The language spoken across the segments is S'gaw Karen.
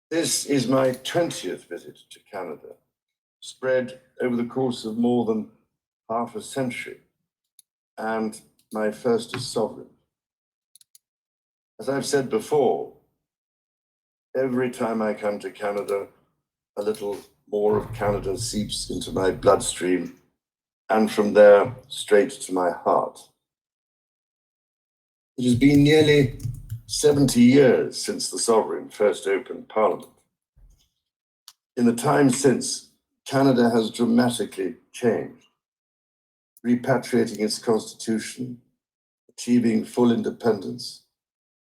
This is my twentieth visit to Canada, spread over the course of more than half a century, and my first as sovereign. As I've said before, every time I come to Canada, a little more of Canada seeps into my bloodstream, and from there straight to my heart. It has been nearly seventy years since the sovereign first opened Parliament. In the time since, Canada has dramatically changed, repatriating its constitution, achieving full independence,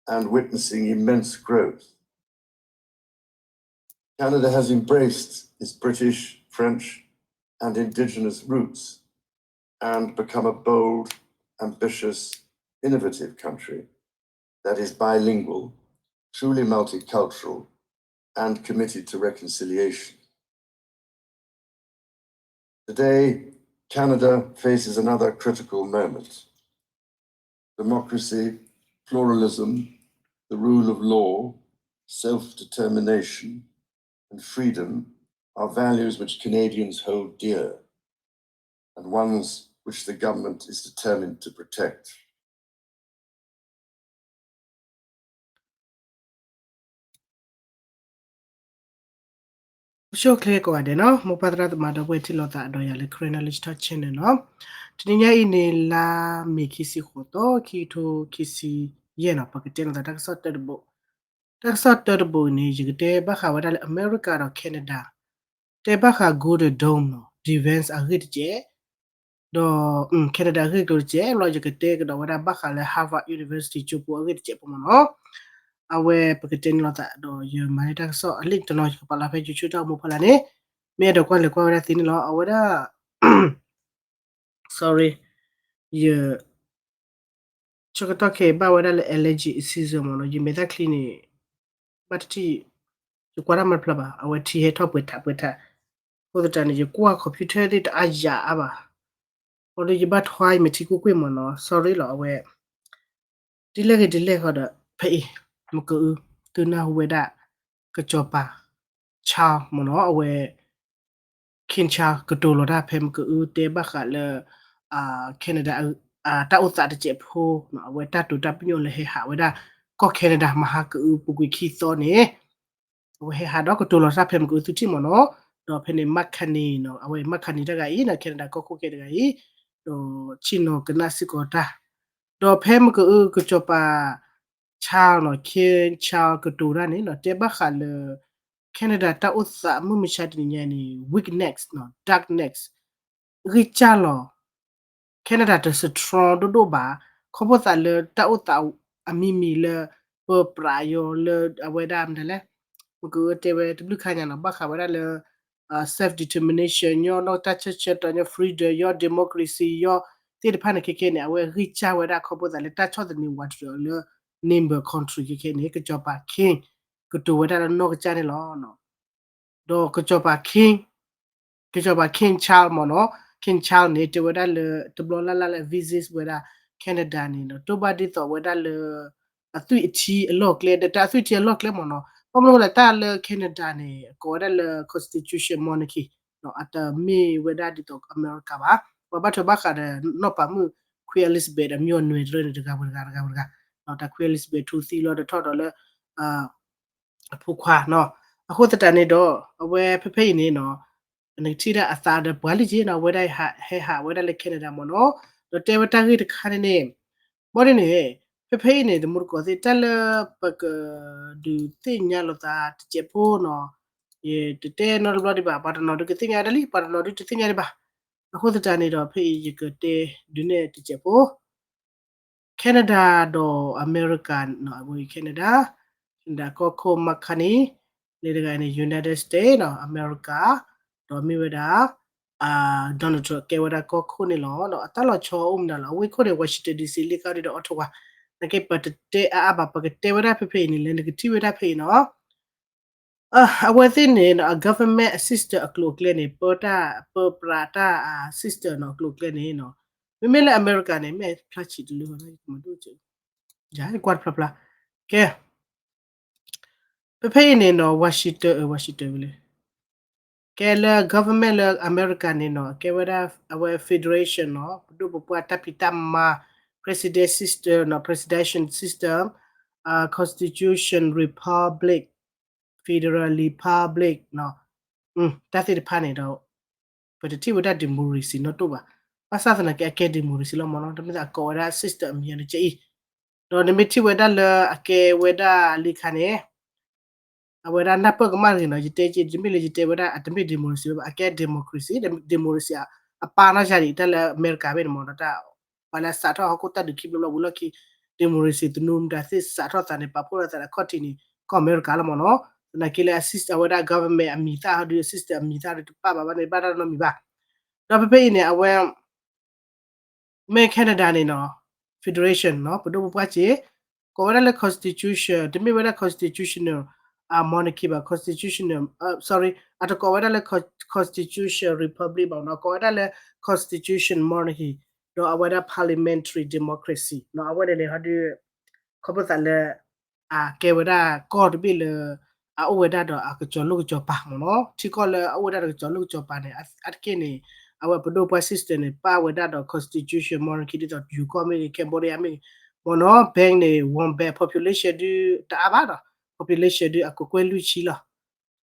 and witnessing immense growth. Canada has embraced its British, French, and Indigenous roots and become a bold, ambitious, innovative country that is bilingual, truly multicultural, and committed to reconciliation. Today, Canada faces another critical moment. Democracy, pluralism, the rule of law, self-determination, and freedom are values which Canadians hold dear, and ones which the government is determined to protect. ပှၤကိးဂၤဒဲးနီၤ, မိၢ်ပၢ်သရၣ်သမါဒီပုၢ်ဝဲၢ်ထံၣ်လိာ်သးဒီးယၤလၢ Karen Knowledge Talk Channel နီၤ. တနံၤညါအံၤန့ၣ် လါမ့ၤခံဆံဃိးသီ ခံကထိခံဆံယဲၢ်နီၤ, ပကတဲလိာ်သးတၢ်ကစီၣ်တၢတဘိ, တၢ်ကစီၣ်တၢတဘိန့ၣ် ယကတဲဘၣ်ဃးဝဲဒၣ်လၢအမဲရကၤဒီး Canada တဲဘၣ်ဃး Golden Dome နီၤ, defense အဂ့ၢ်တစဲး, ဒီး Canada အဂ့ၢ်ကျိၤတစဲးလီၤ. ယကတဲကဒီးဝဲဒၣ်ဘၣ်ဃးလၢ Harvard University ကၠိဖိအဂ့ၢ်တစဲးဖိမ့ၢ်နီၤ. အဝဲပကတဲန့ၣ်လိာ်သးဒီးယမၤန့ၢ်တၢ်ကစီၣ်အလံာ်တနီၤ ယကပာ်လီၤဖဲ YouTube တၢ်အိၣ်မူဖီလာ်န့ၣ်, မ့ၢ်အဲၣ်ဒိးကွၢ်လဲၤကွၢ်ဝဲဒၣ်သ့န့ၣ်လီၤ. အဝဲဒၣ် sorry, ယ ဆၢကတီၢ်ခဲအံၤဘၣ်ဝဲဒၣ်လၢ allergy season မ့ၢ်နီၤ, ယမဲာ်သၣ်ချံန့ၣ် ဘၣ်တထံၣ် ယကွၢ်တၢ်မၤတဖျါဘၣ်, အဝဲထံဟဲထီၣ်ပှဲၤထးပှဲၤထး, အဃိသတးန့ၣ် ယကွၢ် computer သ့ၣ်တအါယၤအါဘၣ်, အဃိဒီးယဘၣ်ထွါယမဲာ်ထံကွ့ၢ်ကွ့ၢ်မ့ၢ်နီၤ, sorry လီၤ. အဝဲ ဒ်လဲၣ်ဂ့ၤဒ်လဲၣ်ဃီဒီး ဖဲအံၤ မ့ၢ်ကအု သုနၢ်ဟူဝဲဒၣ် ကစီၤပၤ Charles မ့ၢ်နီၤ, အဝဲ King Charles ကတိၤလီၤတၢ်ဖဲမ့ၢ်ကအု တဲဘၣ်ဃးလၢ Canada တၢ်အိၣ်သးတစဲးဖိ, အဝဲတၢ်တိာ်တၢ်ပညိၣ်လၢဟဲဟးဝဲဒၣ် ကီၢ် Canada မဟါကအုပူၤကွံာ်ခံသီန့ၣ်, အဝဲဟဲဟးဒီးကတိၤလီၤတၢ်ဖဲမ့ၢ်ကအုသုထံၣ်မ့ၢ်နီၤ, ဒီးဖဲန့ၣ် Mark Carney နီၤ, အဝဲ Mark Carney တဂၤအံၤနီၤ, Canada ကီၢ်ခိၣ်ကဲတဂၤအံၤ, ဒီးဆ့ၣ်နီၤကနၣ်စ့ၢ်ကီးတၢ်, ဒီးဖဲမ့ၢ်ကအုကစီၤပၤ Charles နီၤ, King Charles ကတိၤတၢ်န့ၣ်နီၤ, တဲဘၣ်ဃးလၢ Canada တၢ်အိၣ်သးမုၢ်မဆါတနံၤညါန့ၣ် weakness နီၤ, darkness ဂံၢ်စၢ်လီၤ. Canada တ strong ဒိၣ်ဒိၣ်ဘၣ်, ခီဖျိသးလၢတၢ်အိၣ်သးအမံၤမံၤလၢ ပၢပြးယီၤလၢအဝဲဒၣ်မတၤလဲၣ်, မ့ၢ်ကတဲဝဲတဘျုးခါညါနီၤ, ဘၣ်ဃးဝဲဒၣ်လၢ self determination ညီ နီၢ်တၢ်ဆၢဆၢတီၤညီ freedom ညီ democracy ညီ သ့ၣ်တဖၣ်န့ၣ်ခဲခဲန့ၣ် အဝဲဂံၢ်စၢ်ဝဲဒၣ်ခီဖျိသးလၢတၢ်ဆီၣ်သနံးဝးတရံးအီၤလၢ neighbor country ခဲခဲန့ၣ် ကစီၤပၤ King ကတိၤဝဲဒၣ်လၢနီၢ်ကစၢ်န့ၣ်လီၤ. ဒီးကစီၤပၤ King ကစီၤပၤ King Charles မ့ၢ်နီၤ, King Charles န့ၣ် တဲဝဲဒၣ်လၢတဘျီလၢ်လၢ်လၢ visit ဝဲဒၣ် Canada န့ၣ်ဒီး တိၢ်ဘၣ်ဒ်သိးဝဲဒၣ်လၢ အသွံၣ်အထံအလီၢ်ကျဲ ဒီးတၢ်အသွံၣ်ထံအလီၢ်ကျဲမ့ၢ်နီၤ, ဘၣ်မနုၤလဲၣ် တၢ်လၢ Canada န့ၣ် ကိးဝဲဒၣ်လၢ constitution monarchy နီၤ, အတမ့ၢ်ဝဲဒၣ်ဒ်သိးအမဲရကၤဘၣ်, ပှၤဘၣ်ထွဲဘၣ်ဃးဒီးနီၢ်ပၤမုၣ် Queen Elizabeth အမံၤအနွဲၣ်တရၢန့ၣ် တဂၤဝဲတဂၤ တဂၤဝဲတဂၤ, တၢ် Queen Elizabeth ထူသံလီၤဒီးထီၣ်ဒီးလၢ အဖိခွါနီၤ. အဃိသတးန့ၣ်ဒီး အဝဲဖဲဖဲအံၤန့ၣ်နီၤ, နကထံၣ်ဒၣ်အသးဒီးပှၤလံက့နီၤ, အဝဲဒၣ်ဟဲဟးဝဲဒၣ်လၢ Canada မ့ၢ်နီၤ, ဒီးတဲဝဲတၢ်ဂ့ၢ်တခါန့ၣ်န့ၣ်, ဘၣ်ဒ်န့ၣ် ဖဲဖဲအံၤန့ၣ် တမူတကိးသ့ၣ် တၢ်လၢပကဒုးသ့ၣ်ညါလိာ်သးတစဲးဖိနီၤ, ယတတဲနီတဘျီဒံးဘၣ်, ပှၤတနီၤဒုးကသ့ၣ်ညါဒၣ်လံ, ပှၤတနီၤဒုးတသ့ၣ်ညါဒံးဘၣ်. အဃိသတးန့ၣ်ဒီး ဖဲအံၤယကတဲဒုးနဲၣ်တစဲးဖိ Canada ဒီးအမဲရကၤနီၤ, အဝဲ Canada, Canada ကီၢ်ခိၣ် Mark Carney လၢတဂၤန့ၣ် United States နီၤ, အမဲရကၤ, ဒီးမ့ၢ်ဝဲဒၣ် Donald Trump ကဲဝဲဒၣ်ကီၢ်ခိၣ်န့ၣ်လီၤ. အတၢ်လီၤဆီအိၣ်မနုၤလီၤ, အဝ့ၢ်ခိၣ်န့ၣ် Washington D C လ့ၣ်ကီၢ်ဒံးဒီး Ottawa, နာ်က့ပတတဲအါအါဘၣ်, ပကတဲဝဲဒၣ်ဖဲဖဲအံၤန့ၣ် လၢနကထံၣ်ဝဲဒၣ်ဖဲအံၤနီၤ. အဝဲသ့ၣ်န့ၣ် အ government assistance အကျိၤအကျဲန့ၣ် ပၢတၢ် ပၢပြးတၢ် assistance နီၤ, အကျိၤအကျဲန့ၣ်နီၤ, မ့မ့ၢ်လၢအမဲရကၤန့ၣ် မ့ၢ်ဖျါဆံးတလၢဘၣ်, ယကွၢ်တဖျါဖျါ, ကဲ ဖဲဖဲအံၤန့ၣ်နီၤ Washington အ Washington ဝဲလဲၣ် ကဲလၢ government လၢအမဲရကၤန့ၣ်နီၤ အကဲဝဲဒၣ်အဝဲ federation နီၤ ပဒိၣ်ပပှၢ်တၢ်ဖံးတၢ်မၤ president system နီၤ presidential system constitution republic federal republic နီၤ တၢ်သ့ၣ်တဖၣ်န့ၣ်ဒီး ပတထံၣ်ဝဲဒၣ် democracy နီတဒိၣ်ဘၣ်. ဘၣ်ဆၣ်သနာ်က့အကဲ democracy လီၤမ့ၢ်နီၤ တမ့ၢ်သးအကိးဝဲဒၣ် system အမံၤန့ၣ်ကဲအံၤ ဒီးနမ့ၢ်ထံၣ်ဝဲဒၣ်လၢအကဲဝဲဒၣ်လံခါန့ၣ် အဝဲဒၣ်နၢ်ပၢၢ်ကမၣ်တဂ့ၤနီၤ ယတဲက့ တမ့ၢ်လၢယတဲဝဲဒၣ် အတမ့ၢ် democracy ဘၣ် အကဲ democracy democracy အပၢ်နီၢ်ယၤဒံး တၢ်လၢအမဲရကၤဘ့ၣ်န့ၣ်မ့ၢ်နီၤ ပှၤလၢအစးထီၣ်ဟီၣ်ခိၣ်တၢ်ဒုးခံဘျီဝံၤလီၢ်ခံ democracy သနူမတၤသ့ၣ်စးထီၣ်သးန့ၣ် ပာ်ဖှိၣ်လိာ်သးဒီးခီၣ်ထံးန့ၣ် ကီၢ်အမဲရကၤလီၤမ့ၢ်နီၤ သနာ်က့လၢအ system အဝဲဒၣ် government အမံၤသၣ်ဟီဒုး system အမံၤသၣ်ဟီဒုးတပၣ်ဘၣ်ဘၣ်န့ၣ် ဘၣ်တၢ်နီတမံၤဘၣ်. ဒီးဖဲဖဲအံၤန့ၣ် အဝဲ မ့ၢ် Canada န့ၣ်နီၤ federation နီၤ ပဒိၣ်ပပှၢ်စ့ၢ် ကိးဝဲဒၣ်လၢ constitution တမ့ၢ်ဝဲဒၣ် constitutional monarchy ဘၣ် constitutional sorry အတကိးဝဲဒၣ်လၢ constitution republic ဘၣ်နီၤ ကိးဝဲဒၣ်လၢ constitution monarchy ဒီးအဝဲဒၣ် parliamentary democracy နီၤ အဝဲန့ၣ်န့ၣ်ဟီဒုး ခီဖျိသးလၢ အကဲဝဲဒၣ်ကီၢ်တဘ့ၣ်လၢ အအိၣ်ဝဲဒၣ်ဒီးအကစီၤလိၣ်ကစီၤပၤမ့ၢ်နီၤ ထံကီၢ်လၢအအိၣ်ဝဲဒၣ်ဒီးကစီၤလိၣ်ကစီၤပၤန့ၣ် အါတက့ၢ်န့ၣ် အဝဲပဒိၣ်ပှၢ် system န့ၣ် ပၣ်ဝဲဒၣ်ဒီး constitution monarchy ဒ်သိး ယူၤကီၢ်မ့ၢ်ဂ့ၤ Cambodia မ့ၢ်ဂ့ၤ မ့ၢ်နီၤ bank န့ၣ် one bank population ဒုးတအါဘၣ်ဒီး population ဒုးအကကွဲၢ်လွံၢ်ဆံလီၤ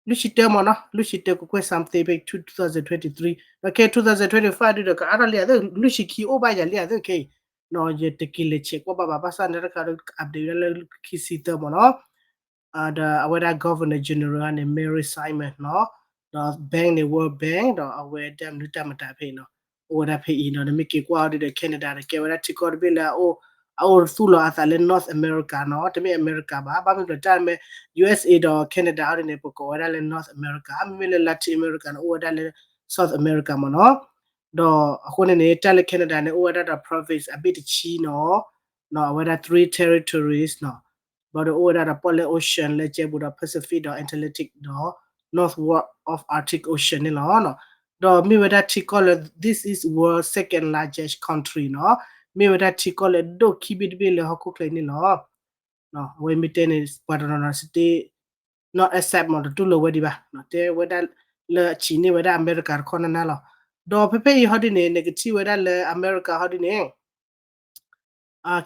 လွံၢ်ဆံတၢမ့ၢ်နီၤ လွံၢ်ဆံတၢကကွဲၢ် something ဖဲ two thousand twenty three ဒီးခဲ two thousand twenty five ဒုးဒီးကအါထီၣ်လံအသ့ၣ် လွံၢ်ဆံခံအိၣ်ဘၣ်ယၤလံအသ့ၣ်ခဲအံၤ ယတက့ၤလဲၤဆဲးကွၢ်ဘၣ်ဘၣ် ဘၣ်ဆၣ်န့ၣ်တခါဒီး update ဝဲဒၣ်လၢခံဆံသၢမ့ၢ်နီၤ ဒီးအဝဲဒၣ် Governor General န့ၣ် Mary Simon နီၤ ဒီး bank န့ၣ် World Bank ဒီးအဝဲတၢ်မနုၤတၢ်မတၤဖဲအံၤနီၤ အိၣ်ဝဲဒၣ်ဖဲအံၤနီၤ နမ့ၢ်က့ၤကွၢ်အီၤဒုးဒီး Canada န့ၣ် ကဲဝဲဒၣ်ထံကီၢ်တဘ့ၣ်လၢအအိၣ် အအိၣ်သူၣ်လီၤအသးလၢ North America နီၤ တမ့ၢ်အမဲရကၤဘၣ် ဘၣ်မနုၤလဲၣ်တၢ်မ့ၢ် USA ဒီး Canada အီၤဒ်န့ၣ် ပကိးဝဲဒၣ်လၢ North America မ့မ့ၢ်လၢ Latin America န့ၣ် အိၣ်ဝဲဒၣ်လၢ South America မ့ၢ်နီၤ ဒီးအဃိန့ၣ်န့ၣ် တၢ်လၢ Canada န့ၣ် အိၣ်ဝဲဒၣ်ဒီး province အဘ့ၣ်တဆံနီၤ အဝဲဒၣ် three territories နီၤ ဘၣ်ဒီးအိၣ်ဝဲဒၣ်ဒီးပီၣ်လဲၣ် ocean လၢကဲဘူးဒီး Pacific ဒီး Atlantic ဒီး northward of Arctic Ocean န့ၣ်လီၤ. ဒီးမ့ၢ်ဝဲဒၣ်ထံကီၢ်လၢ this is world second largest country နီၤ မ့ၢ်ဝဲဒၣ်ထံကီၢ်လၢဒိၣ်ခံဘ့ၣ်တဘ့ၣ်လၢဟီၣ်ခိၣ်ချၢန့ၣ်လီၤ. အဝဲမ့ၢ်တဲန့ၣ် ပှၤတနီၤနီၤ state not accept မ့ၢ်တတူၢ်လိာ်ဝဲဒံးဘၣ် တဲဝဲဒၣ်လၢအဆံးန့ၢ်ဝဲဒၣ်အမဲရကၤတခီနၤနၤလီၤ. ဒီးဖဲဖဲအံၤဟီဒ်န့ၣ် နကထံၣ်ဝဲဒၣ်လၢအမဲရကၤဟီဒ်န့ၣ်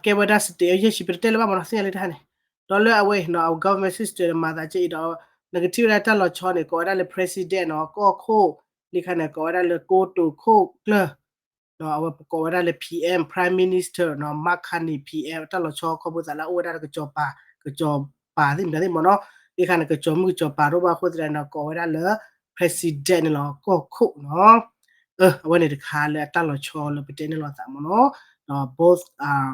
ကဲဝဲဒၣ် state ယဲၢ်ဆံ ပတတဲလၢၤဘၣ်မ့ၢ်နီၤ သ့ၣ်ညါလံတခါန့ၣ် ဒီးလၢအဝဲအံၤနီၤ အ government system န့ၣ် မၤသးကဲအံၤဒီး နကထံၣ်ဝဲဒၣ်တၢ်လီၤဆီန့ၣ် ကိးဝဲဒၣ်လၢ president နီၤ ကီၢ်ခိၣ် လံခါန့ၣ် ကိးဝဲဒၣ်လၢကိတိာ်ခိၣ်ကျၢၢ် အဝဲပကိးဝဲဒၣ်လၢ PM Prime Minister နီၤ မၢ်ခါနံၣ် PM တၢ်လီၤဆီခီဖျိသးလၢအအိၣ်ဝဲဒၣ်လၢကစီၤပၤ ကစီၤပၤသ့ၣ်မတၤသ့ၣ်မ့ၢ်နီၤ လံခါန့ၣ် ကစီၤမုၣ်ကစီၤပၤတအိၣ်ဘၣ်အဃိသတးန့ၣ် ကိးဝဲဒၣ်လၢ president န့ၣ်လီၤ ကီၢ်ခိၣ်နီၤ အဝဲန့ၣ်တခါလၢအတၢ်လီၤဆီလၢပတဲန့ၢ်လိာ်သးမ့ၢ်နီၤ ဒီး both are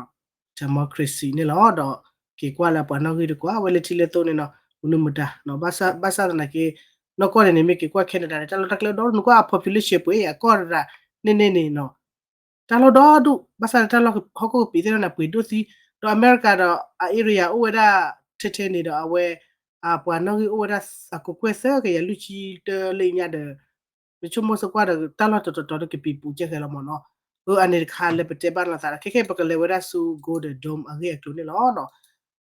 democracy န့ၣ်လီၤ. ဒီးက့ၤကွၢ်လၢပှၤနီၣ်ဂံၢ်တကွၢ် အဝဲလၢထံလၢသိန့ၣ်နီၤ မနုၤမတၤ ဘၣ်ဆၣ်သနာ်က့ နီၢ်ကီၢ်န့ၣ်န့ၣ် မ့ၢ်က့ၤကွၢ် Canada န့ၣ် တၢ်လီၢ်တၢ်ကျဲဒီဒူၣ် နကွၢ် population ပှ့ၤအကီၢ်တရၣ်န့ၣ်န့ၣ်န့ၣ်နီၤ တၢ်လီၢ်ဒီဒူၣ် ဘၣ်ဆၣ်လၢတၢ်လီၢ်ဟီၣ်ခိၣ်ကပံာ်သ့ၣ်တဖၣ်န့ၣ် ပှ့ၤဒိၣ်သံ ဒီးအမဲရကၤဒီး အ area အိၣ်ဝဲဒၣ်ထဲထဲန့ၣ်ဒီးအဝဲ ပှၤနီၣ်ဂံၢ်အိၣ်ဝဲဒၣ်အကကွဲၢ်သၢကယၤလွံၢ်ဆံတၢလၢညါဒီး ပဆိကမိၣ်ဆိကွၢ်ဒီးတၢ်လီၢ်တတီၤတီၤဒီးကပံာ်ပူၤကဲဃဲလီၤမ့ၢ်နီၤ အၢ အန့ၣ်တခါလၢပတဲဘၣ်လိာ်သးဒီး ခဲခဲအံၤပကလဲၤဝဲဒၣ်ဆူ Golden Dome အဂ့ၢ်အကျိၤန့ၣ်လီၤ.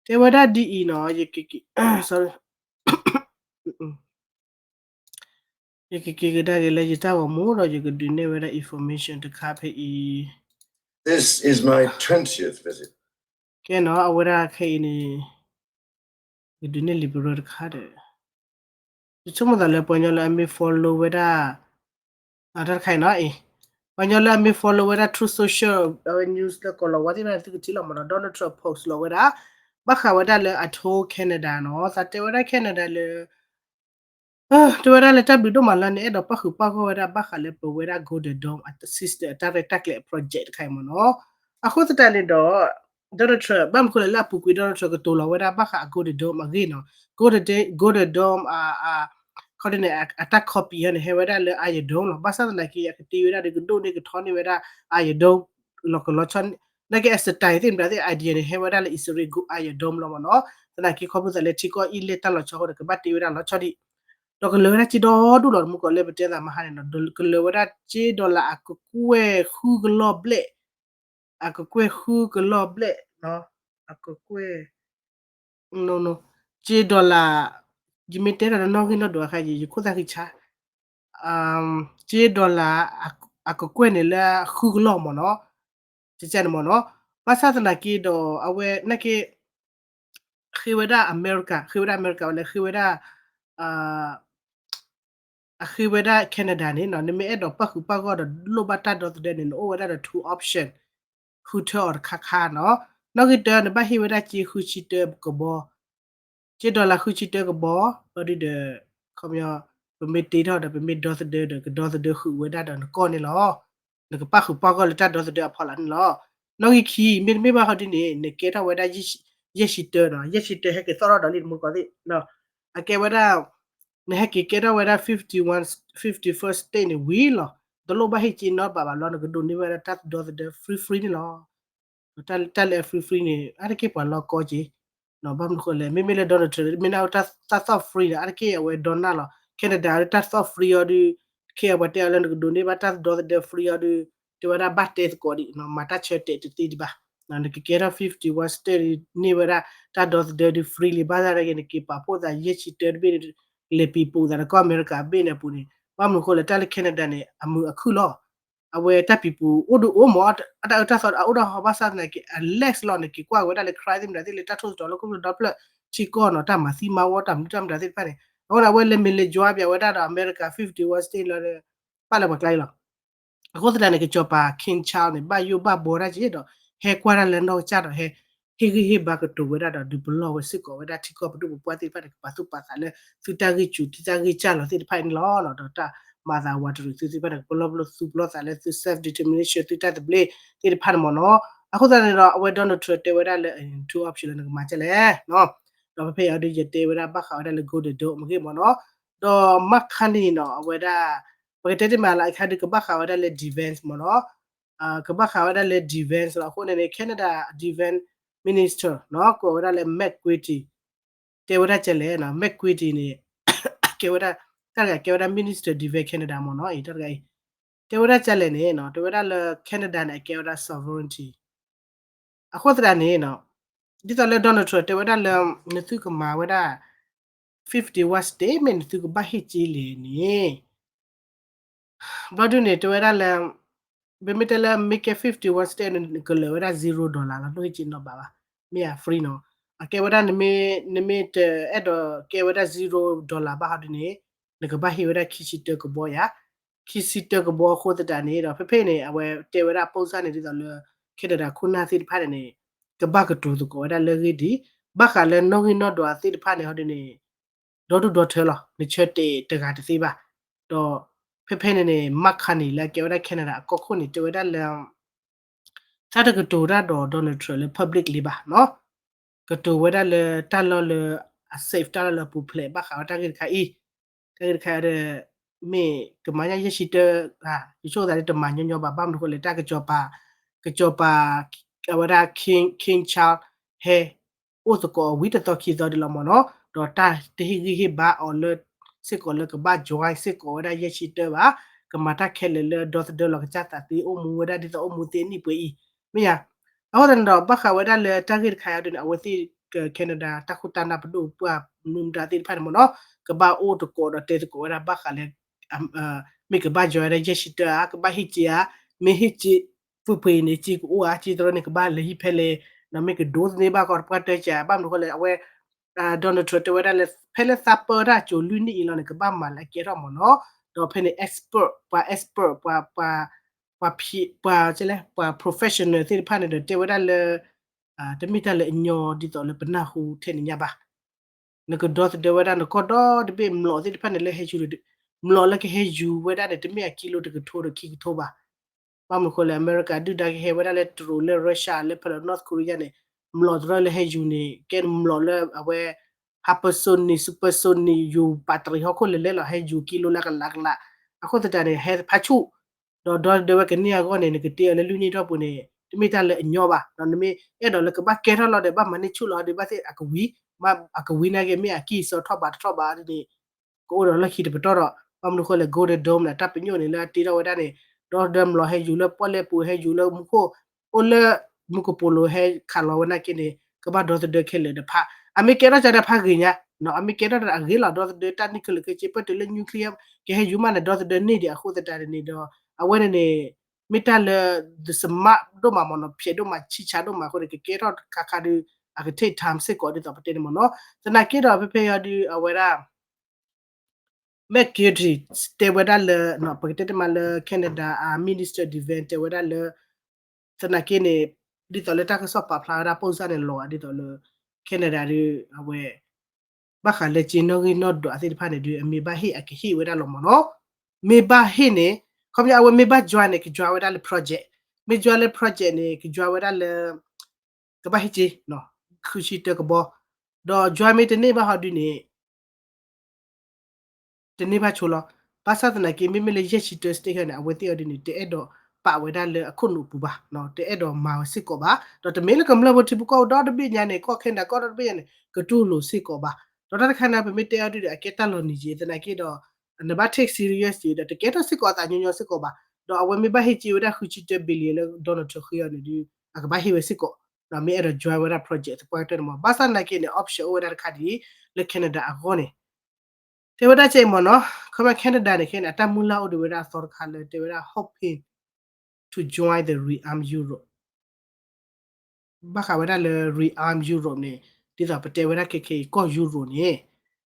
တဲဝဲဒၣ်ဒ်အံၤနီၤ ယကက့ၤ sorry ယကက့ၤကဒါက့ၤလၢယတၢ်ဂီၤမူဒီး ယကဒုးနဲၣ်ဝဲဒၣ် information တခါဖဲအံၤ This is my twentieth visit. ကဲနီၤ အဝဲဒၣ်ခဲအံၤန့ၣ် ယဒုးနဲၣ်လံာ်ပရၢတခါဒီး ယဆိကမိၣ်သးလၢပှၤကညီလၢအမ့ၢ် follow ဝဲဒၣ် တၢ်တခါအံၤနီၤအံၤ ပှၤကညီလၢအမ့ၢ် follow ဝဲဒၣ် Truth Social အဝဲ news လၢကိးလီၤဝါသ့ၣ်တဖၣ်န့ၣ် သုကထံၣ်လီၤမ့ၢ်နီၤ Donald Trump post လီၤဝဲဒၣ် ဘၣ်ဃးဝဲဒၣ်လၢအ tour Canada နီၤ သးတဲဝဲဒၣ် Canada လၢ တဲဝဲဒၣ်လၢတၢ်ဘျုးဒိၣ်မးလၢန့ၣ် အဲၣ်ဒိးပၣ်ဃုာ်ပၣ်ဂီၢ်ဝဲဒၣ်ဘၣ်ဃးလၢပဝဲဒၣ် Golden Dome အ system အတၢ်ရဲၣ်တၢ်ကျဲၤအ project တခါအံၤမ့ၢ်နီၤ အဃိသတးန့ၣ်ဒီး Donald Trump ဘၣ်မနုၤဃိလဲၣ်လၢအပူၤကွံာ် Donald Trump ကတိၤလီၤဝဲဒၣ်ဘၣ်ဃးအ Golden Dome အဂ့ၢ်နီၤ Golden Dome အ ခီဒ်န့ၣ် အတၢ် copy ဟီန့ၣ် ဟဲဝဲဒၣ်လၢ Iron Dome လီၤ ဘၣ်ဆၣ်သနာ်က့ အကတ့ဝဲဒၣ်ဒီးကဒိၣ်န့ၢ်ကထီန့ၢ်ဝဲဒၣ် Iron Dome လီၤကလီၤဆီန့ၣ် နာ်က့ အ style သ့ၣ်မတၤသ့ၣ် idea န့ၣ် ဟဲဝဲဒၣ်လၢ Israel Iron Dome လီၤမ့ၢ်နီၤ သနာ်က့ခီဖျိသးလၢထံကီၢ်အံၤလဲၢ်တၢ်လီၤဆီအဃိဒီး ကဘၣ်တ့ဝဲဒၣ်လီၤဆီဒံး ဒီးကလၢၤဝဲဒၣ်စ့ဒီဒူၣ်လီၤ တမူကီးလၢပတဲသးမဟါန့ၣ်နီၤ ကလၢၤဝဲဒၣ်စ့ dollar အကကွဲၢ်ဃုကလီၢ်ဘျဲၣ် အကကွဲၢ်ဃုကလီၢ်ဘျဲၣ် အကကွဲၢ် စ့ dollar ယမ့ၢ်တဲထီၣ်တနီၣ်ဂံၢ်နီၣ်ဒွးအခါ ယခိၣ်သၣ်ဃံဆါ က့ dollar အကကွဲၢ်န့ၣ်လၢဃုကလီၢ်မ့ၢ်နီၤ, ကကန့ၣ်မ့ၢ်နီၤ, ဘၣ်ဆၣ်သနာ်က့ဒီး အဝဲနာ်က့ ဃ့ဝဲဒၣ်အမဲရကၤ ဃ့ဝဲဒၣ်အမဲရကၤဝဲလဲၣ် ဃ့ဝဲဒၣ် အဃ့ဝဲဒၣ် Canada န့ၣ်နီၤ, နမ့ၢ်အဲၣ်ဒိးပၣ်ဃုာ်ပၣ်ဂီၢ်ဒီးလိၣ်ဘၣ်တၢ်ဒီသဒၢန့ၣ် နအိၣ်ဝဲဒၣ်ဒီး two option ဃုထၢအီၤတခါခါနီၤ, နီၣ်ဂံၢ်တၢ နဘၣ်ဟ့ၣ်ဝဲဒၣ်က့ ဃုဆံတၢကဘီ က့ dollar ဃုဆံတၢကဘီ, ဘျီဒုဒီး ခီပညီ ပမ့ၢ်တ့ထီၣ်ဒီး ပမ့ၢ်ဒီသဒၢဒီး ကဒီသဒၢဃုာ်ဝဲဒၣ်ဒီးနကီၢ်န့ၣ်လီၤ. နကပၣ်ဃုာ်ပၣ်ဂီၢ်လၢတၢ်ဒီသဒၢအဖီလာ်န့ၣ်လီၤ. နီၣ်ဂံၢ်ခံ မ့တမ့ၢ်ဘၣ်ဟီဒ်န့ၣ် နကဲထီၣ်ဝဲဒၣ် ယဲၢ်ဆံတၢနီၤ, ယဲၢ်ဆံတၢဟဲက့ၤသီၣ်ထီၣ်ဒီးလံတမူတကိးသ့ၣ်, အကဲဝဲဒၣ် နဟဲက့ၤကဲထီၣ်ဝဲဒၣ် fifty-one, fifty-first state န့ၣ်ဝံၤလီၤ. တလိၣ်ဘၣ်ဟ့ၣ်က့နီတဘးဘၣ်လီၤ, နကဒိးန့ၢ်ဝဲဒၣ်တၢ်ဒီသဒၢ free free န့ၣ်လီၤ. တၢ်လၢ free free န့ၣ် အါတက့ၢ်ပှၤလီၢ်ကီက့ၤ, ဘၣ်မနုၤဃိလဲၣ် မ့မ့ၢ်လၢ Donald Trump မ့ၢ်နၢ်ဟူတၢ်သီၣ် free န့ၣ် အါတက့ၢ်အဝဲဒီနၢ်လီၤ. Canada တၢ်သီၣ် free အီၤဒုး, ခဲအံၤပှၤတဲအီၤလၢနကဒိးန့ၢ်ဘၣ်တၢ်ဒီသဒၢ free အီၤဒုး, တဲဝဲဒၣ်ဘၣ်တဲသကိးဒံး မၤတၢ်ဆၢတဲာ်တသ့ဒံးဘၣ်. နကကဲထီၣ် fifty-one state န့ၢ်ဝဲဒၣ်တၢ်ဒီသဒၢဒုး free လံ ဘၣ်ဆၣ်နာ်က့ နက့ၤပာ်ဖှိၣ်သး ယဲၢ်ဆံတၢတဘ့ၣ်န့ၣ် လဲၤပံၤပူၤသးဒီးကီၢ်အမဲရကၤဘ့ၣ်န့ၣ်အပူၤန့ၣ်, ဘၣ်မနုၤဃိလဲၣ် တၢ်လၢ Canada န့ၣ် အမုာ်အခုၣ်လီၤ. အဝဲတၢ်ပံၤပူၤအိၣ်ဒုးအိၣ်မး, အတၢ်အၢတၢ်သီအအိၣ်ဒီးဟီ ဘၣ်ဆၣ်သနာ်က့ အ lax လီၤ. နက့ၤကွၢ်ဝဲဒၣ်လၢ crime သ့ၣ်မတၤသ့ၣ်လၢတၢ်ထိၣ်သတြီၤလၢခိၣ်ဖျၢၣ်ဒီဖျၢၣ် ထံကီၢ်နီၤ တၢ်မၤသံမၤဝီတၢ်မနုၤတၢ်မတၤသ့ၣ်တဖၣ်န့ၣ်, အဃိန့ၣ် အဝဲလဲၤမ့ၢ်လဲၤယွၤပၠးဝဲဒၣ်ဒီး အမဲရကၤ fifty-one state လီၤဒီး ပာ်လၢပှၤကျါအံၤလီၤ. အဃိသတးန့ၣ် ကစီၤပၤ King Charles န့ၣ် ဘၣ်ယိၣ်ဘၣ်ဘှီတၢ်က့ၤဒီး ဟဲကွၢ်တၢ်လၢနီၢ်ကစၢ်ဒီး ဟဲ ဟ့ၣ်ဂံၢ်ဟ့ၣ်ဘါကတိၤဝဲဒၣ်ဒီး ဒုးပလီၢ်ဝဲစ့ၢ်ကီးဝဲဒၣ်ထံကီၢ်ပဒိၣ်ပပှၢ်သ့ၣ်တဖၣ်န့ၣ် ကပာ်သူၣ်ပာ်သးလၢ သုတၢ်ဂံၢ်စူၤ သုတၢ်ဂံၢ်စၢ်လီၤသ့ၣ်တဖၣ်အံၤန့ၣ်လီၤ. ဒီးတၢ်မၤသးဝးတရံးသုသ့ၣ်တဖၣ်န့ၣ် ကပလီၢ်ပလိာ်သူပလီၢ်သးလၢသု self determination သုတၢ်သဘျ့သ့ၣ်တဖၣ်န့ၣ်မ့ၢ်နီၤ. အဃိသတးန့ၣ်ဒီး အဝဲ Donald Trump တဲဝဲဒၣ်လၢ two option လၢနကမၤဒ်လဲၣ် ဒီးဖဲဖဲအံၤဒီး ယတဲဝဲဒၣ်ဘၣ်ဃးဝဲဒၣ်လၢ Golden Dome မ့ၢ်ဂ့ၢ်မ့ၢ်နီၤ, ဒီး Mark Carney နီၤ အဝဲဒၣ် ပကတဲတ့ၢ်မးလၢအခါဒုးကဘၣ်ဃးဝဲဒၣ်လၢ defense မ့ၢ်နီၤ, ကဘၣ်ဃးဝဲဒၣ်လၢ defense လီၤ. အဃိန့ၣ်န့ၣ် Canada defense minister နီၤ ကိးဝဲဒၣ်လၢ Mark Carney တဲဝဲဒၣ်ဒ်လဲၣ်နီၤ, Mark Carney န့ၣ် ကဲဝဲဒၣ် တၢ်တဂၤကဲဝဲဒၣ် minister defense Canada မ့ၢ်နီၤ, အံၤတၢ်တဂၤအံၤ တဲဝဲဒၣ်ဒ်လဲၣ်န့ၣ်နီၤ, တဲဝဲဒၣ်လၢ Canada န့ၣ် အကဲဝဲဒၣ် sovereignty အဃိသတးန့ၣ်နီၤ, ဒ်သိးလၢ Donald Trump တဲဝဲဒၣ်လၢ နသုကမၤဝဲဒၣ် fifty-one state မ့ၢ်နသုကဘၣ်ဟ့ၣ်က့ၤလဲၣ်န့ၣ် ဘျီဒုန့ၣ် တဲဝဲဒၣ်လၢ ပမ့ၢ်တဲလၢမ့ၢ်ကဲ fifty-one state န့ၣ် နကလၢာ်ဝဲဒၣ် zero dollar လီၤ, နတဟ့ၣ်က့ၤနီတဘးဘၣ်, မ့ၢ်ဧါ free နီၤ. အကဲဝဲဒၣ် နမ့ၢ်တအဲၣ်ဒိးကဲဝဲဒၣ် zero dollar ဘၣ်ဟီဒုန့ၣ် နကဘၣ်ဟ့ၣ်ဝဲဒၣ်ခံဆံတၢကဘီယၤ, ခံဆံတၢကဘီအဃိသတးန့ၣ်ဒီး ဖဲဖဲန့ၣ် အဝဲတဲဝဲဒၣ် ပုံစံ န့ၣ် ဒ်သိးလၢ Canada ခိၣ်နၢ်သ့ၣ်တဖၣ်န့ၣ်န့ၣ် ကဘၣ်ကတိၤသကိးဝဲဒၣ်လၢအဂ့ၢ်ဒ်အံၤ, ဘၣ်ဃးလၢနီၣ်ဂံၢ်နီၣ်ဒွးသ့ၣ်တဖၣ်န့ၣ်ဟီဒုန့ၣ် ဒီဒူၣ်ဒီထၢလီၤ, နဆၢတဲာ်တဂၤတသ့ဘၣ်. ဒီးဖဲဖဲန့ၣ်န့ၣ် Mark Carney လၢအကဲဝဲဒၣ် Canada အကီၢ်ခိၣ်န့ၣ် တဲဝဲဒၣ်လၢ တၢ်တကတိၤတၢ်ဒီး Donald Trump လၢ public လံဘၣ်နီၤ, ကတိၤဝဲဒၣ်လၢတၢ်လီၢ်လၢအ safe တၢ်လီၢ်လၢအပူၤဖျဲး ဘၣ်ဃးဝဲတၢ်ဂ့ၢ်တခါအံၤ, တၢ်ဂ့ၢ်တခါအံၤဒီး မ့ၢ်ကမၤညၣ်ယဲၢ်ဆံတၢ ယဆိကမိၣ်သးလၢတမၤညီညီဘၣ်, ဘၣ်မနုၤဃိလဲၣ် တၢ်ကစီၤပၤ ကစီၤပၤ အဝဲဒၣ် King King Charles ဟဲ အိၣ်သကိးအီၤဝံၤတသီခံသီဒ်လီၤမ့ၢ်နီၤ, ဒီးတၢ်တဟ့ၣ်ဂံၢ်ဟ့ၣ်ဘါအီၤလၢ စ့ၢ်ကီးလၢကဘၣ် join စ့ၢ်ကီးဝဲဒၣ်ယဲၢ်ဆံတၢဘၣ်, ကမၤတၢ်ခဲလၢာ်လၢဒီသဒၢလီၤကစၢ်သးသ့ အိၣ်မူဝဲဒၣ်ဒ်သိးအိၣ်မူသ့အနံၣ်ပှဲၤအံၤ, မ့ၢ်ဧါ. အဃိသတးန့ၣ်ဒီး ဘၣ်ဃးဝဲဒၣ်လၢတၢ်ဂ့ၢ်တခါအံၤဒ်န့ၣ် အဝဲသ့ၣ် Canada တၢ်ခိၣ်တၢ်နၢ်ပဒိၣ်ပှၢ်မနုၤမတၤသ့ၣ်တဖၣ်န့ၣ်မ့ၢ်နီၤ, ကဘၣ်အိၣ်သကိးဒီးတဲသကိးဝဲဒၣ်ဘၣ်ဃးလၢ မ့ၢ်ကဘၣ် join ဝဲဒၣ်ယဲၢ်ဆံတၢဧါ, ကဘၣ်ဟ့ၣ်က့ၤဧါ, မ့ၢ်ဟ့ၣ်က့ၤ ဖုဖုအံၤန့ၣ် က့ၤကအိၣ်ဧါ, က့ၤတရၢန့ၣ် ကဘၣ်လဲၤဟံၣ်ဖဲလဲၣ်, ဒီးမ့ၢ်ကဒိသန့ဘၣ်ကီးတပှၢ်တၢၢ်ကဧါ, ဘၣ်မနုၤဃိလဲၣ် အဝဲ Donald Trump တဲဝဲဒၣ်လၢ ဖဲလၢသးပၢတၢ်ကၠိၤလွံၢ်နံၣ်အံၤလီၤန့ၣ် ကဘၣ်မၤလၢအကဲထီၣ်မ့ၢ်နီၤ, ဒီးဖဲန့ၣ် expert ပှၤ expert ပှၤ ပှၤ ပှၤ ပှၤ professional သ့ၣ်တဖၣ်န့ၣ်ဒီး တဲဝဲဒၣ်လၢ တမ့ၢ်တၢ်လၢအညီဒ်သိးလၢပနၢ်ဟူထဲန့ၣ်ညါဘၣ်. နကဒီသဒၢဝဲဒၣ်နကီၢ်ဒီတဘ့ၣ် မျိာ်သ့ၣ်တဖၣ်န့ၣ်လၢဟဲယူၤ, မျိာ်လၢကဟဲယူၤဝဲဒၣ်န့ၣ် တမ့ၢ်အကံလိတကထိဒီးခံကထိဘၣ်. ဘၣ်မနုၤဃိလဲၣ် အမဲရကၤဒုၣ်ဒါကဟဲဝဲဒၣ်လၢတရူးလၢ Russia လၢဖဲလၢ North Korea န့ၣ် မျိာ်တရၢလၢဟဲယူၤန့ၣ် ကဲမျိာ်လၢအဝဲ hypersonic, supersonic ယူၤ battery ဟီၣ်ခိၣ်လဲၤလဲၣ်လီၤ ဟဲယူၤကံလိလၢကလးကလး, အဃိသတးန့ၣ် ဟဲဖးဆူၣ် ဒီးဒီသဒၢဝဲကန့ၢ်အဂီၢ်န့ၣ် နကတ့အီၤလၢလွံၢ်နံၣ်ထီၣ်ပူၤန့ၣ် တမ့ၢ်တၢ်လၢအညီဘၣ်. ဒီးနမ့ၢ်အဲၣ်ဒိးလၢကဘၣ်ကဲထီၣ်လီၤဒီး ဘၣ်မၤန့ၢ်ဆူၣ်လီၤဒီး ဘၣ်သ့ၣ်အကဝံၤ, အကဝံၤနာ်က့ မ့ၢ်အကံၢ်စီထီၣ်ဘးတထီၣ်ဘးန့ၣ် ကအိၣ်ဒီးလီၢ်ခံတပတီၢ်ဒီး ဘၣ်မနုၤဃိလဲၣ် Golden Dome န့ၣ် တၢ်ပညိၣ်န့ၣ်လၢအတ့ထီၣ်ဝဲဒၣ်န့ၣ် ဒီသဒၢမျိာ်ဟဲယူၤလၢပီၣ်လဲၣ်ပူၤ ဟဲယူၤလၢမူခိၣ် အိၣ်လၢမူကပိာ်လိၤ ဟဲခးလီၤဝဲနာ်က့န့ၣ် ကဘၣ်ဒီသဒၢခဲလၢာ်တဖၣ် အမ့ၢ်ကဲထီၣ်ကဒီးဖးဂ့ၤညါ အမ့ၢ်ကဲထီၣ်တၢ်အဂ့ၤလီၤ. ဒီသဒၢတၢ်နံၣ်ခဲလၢာ်ခဲဆ့ ပၢၢ်တုၤလၢ nuclear ကဟဲယူၤမးန့ၣ် ဒီသဒၢန့ၢ်ဒံးအဃိသတးန့ၣ်ဒီး အဝဲန့ၣ်န့ၣ် မ့ၢ်တၢ်လၢ the smart ဒိၣ်မးမ့ၢ်နီၤ, ဖျဲးဒိၣ်မး ဆံးဆါဒိၣ်မးအဃိန့ၣ် ကကဲထီၣ်တခါခါဒီး အက take time စ့ၢ်ကီး ဒ်သိးပတဲန့ၣ်မ့ၢ်နီၤ. သနာ်က့ဒီး ဖဲဖဲအံၤဒီး အဝဲဒၣ် McKirdy တဲဝဲဒၣ်လၢ ပကတဲတမံၤလၢ Canada အ Minister Defense တဲဝဲဒၣ်လၢ သနာ်က့န့ၣ် ဒ်သိးလၢတၢ်ကစီၣ်ပာ်ဖျါဝဲဒၣ် ပိၢ်စၢ်န့ၣ်လီၤဂာ် ဒ်သိးလၢ Canada ဒီး အဝဲ ဘၣ်ဃးလၢက့နီၣ်ဂံၢ်နီၣ်ဒွးသ့ၣ်တဖၣ်န့ၣ်ဒီး အမ့ၢ်ဘၣ်ဟ့ၣ်အကဟ့ၣ်ဝဲဒၣ်လီၤမ့ၢ်နီၤ. မ့ၢ်ဘၣ်ဟ့ၣ်န့ၣ် ခီပညီအဝဲမ့ၢ်ဘၣ် join န့ၣ် က join ဝဲဒၣ်လၢ project, မ့ၢ် join လၢ project န့ၣ် က join ဝဲဒၣ်လၢ ကဘၣ်ဟ့ၣ်က့ ဃုဆံတၢကဘီ, ဒီး join မ့ၢ်တန့ၢ်ဘၣ်ဟီဒုန့ၣ် တန့ၢ်ဘၣ်ဆိလီၤ. ဘၣ်ဆၣ်သနာ်က့ မ့မ့ၢ်လၢယဲၢ်ဆံတၢ state န့ၣ် အဝဲသ့ၣ်အီၤဒုန့ၣ် တအဲၣ်ဒိးပာ်ဝဲဒၣ်လၢအခိၣ်နူာ်ပူၤဘၣ်, တအဲၣ်ဒိးမၤဝဲစ့ၢ်ကီးဘၣ်, ဒီးတမ့ၢ်လၢကမျၢၢ်ဖိထံဖိကီၢ်ဖိဒီတဘ့ၣ်ညါန့ၣ် ကီၢ် Canada ကီၢ်ဒီတဘ့ၣ်ညါန့ၣ် ကတူၢ်လိာ်စ့ၢ်ကီးဘၣ်. ဒီးတၢ်တခါန့ၣ် ပမ့ၢ်တဲအီၤဒုဒီး အကဲတၢ်လီၤနံၤက့ သနာ်က့ဒီး နဘၣ် take serious ဒီး တကဲထီၣ်စ့ၢ်ကီးအသးညီညီစ့ၢ်ကီးဘၣ်. ဒီးအဝဲမ့ၢ်ဘၣ်ဟ့ၣ်က့ဝဲဒၣ်ဃုဆံတၢ billion လၢ Donald Trump ဃ့အီၤန့ၣ်ဒီး အကဘၣ်ဟ့ၣ်ဝဲစ့ၢ်ကီး, ဒီးမ့ၢ်အဲၣ်ဒိး join ဝဲဒၣ် project သပှၢ်ကတၢၢ်န့ၣ်မ့ၢ် ဘၣ်ဆၣ်သနာ်က့န့ၣ် option အိၣ်ဝဲဒၣ်တခါဒ်အံၤ လၢ Canada အဂီၢ်န့ၣ် တဲဝဲဒၣ်ကဲအံၤမ့ၢ်နီၤ, ခီမ့ၢ် Canada န့ၣ်ခဲန့ၣ် အတၢ်မုၢ်လၢ်အိၣ်ဒံးဝဲဒၣ်အသီတခါလၢ တဲဝဲဒၣ် hoping to join the rearm Europe ဘၣ်ဃးဝဲဒၣ်လၢ rearm Europe န့ၣ် ဒ်သိးပတဲဝဲဒၣ်ခဲခဲအံၤ ကီၢ် Europe န့ၣ်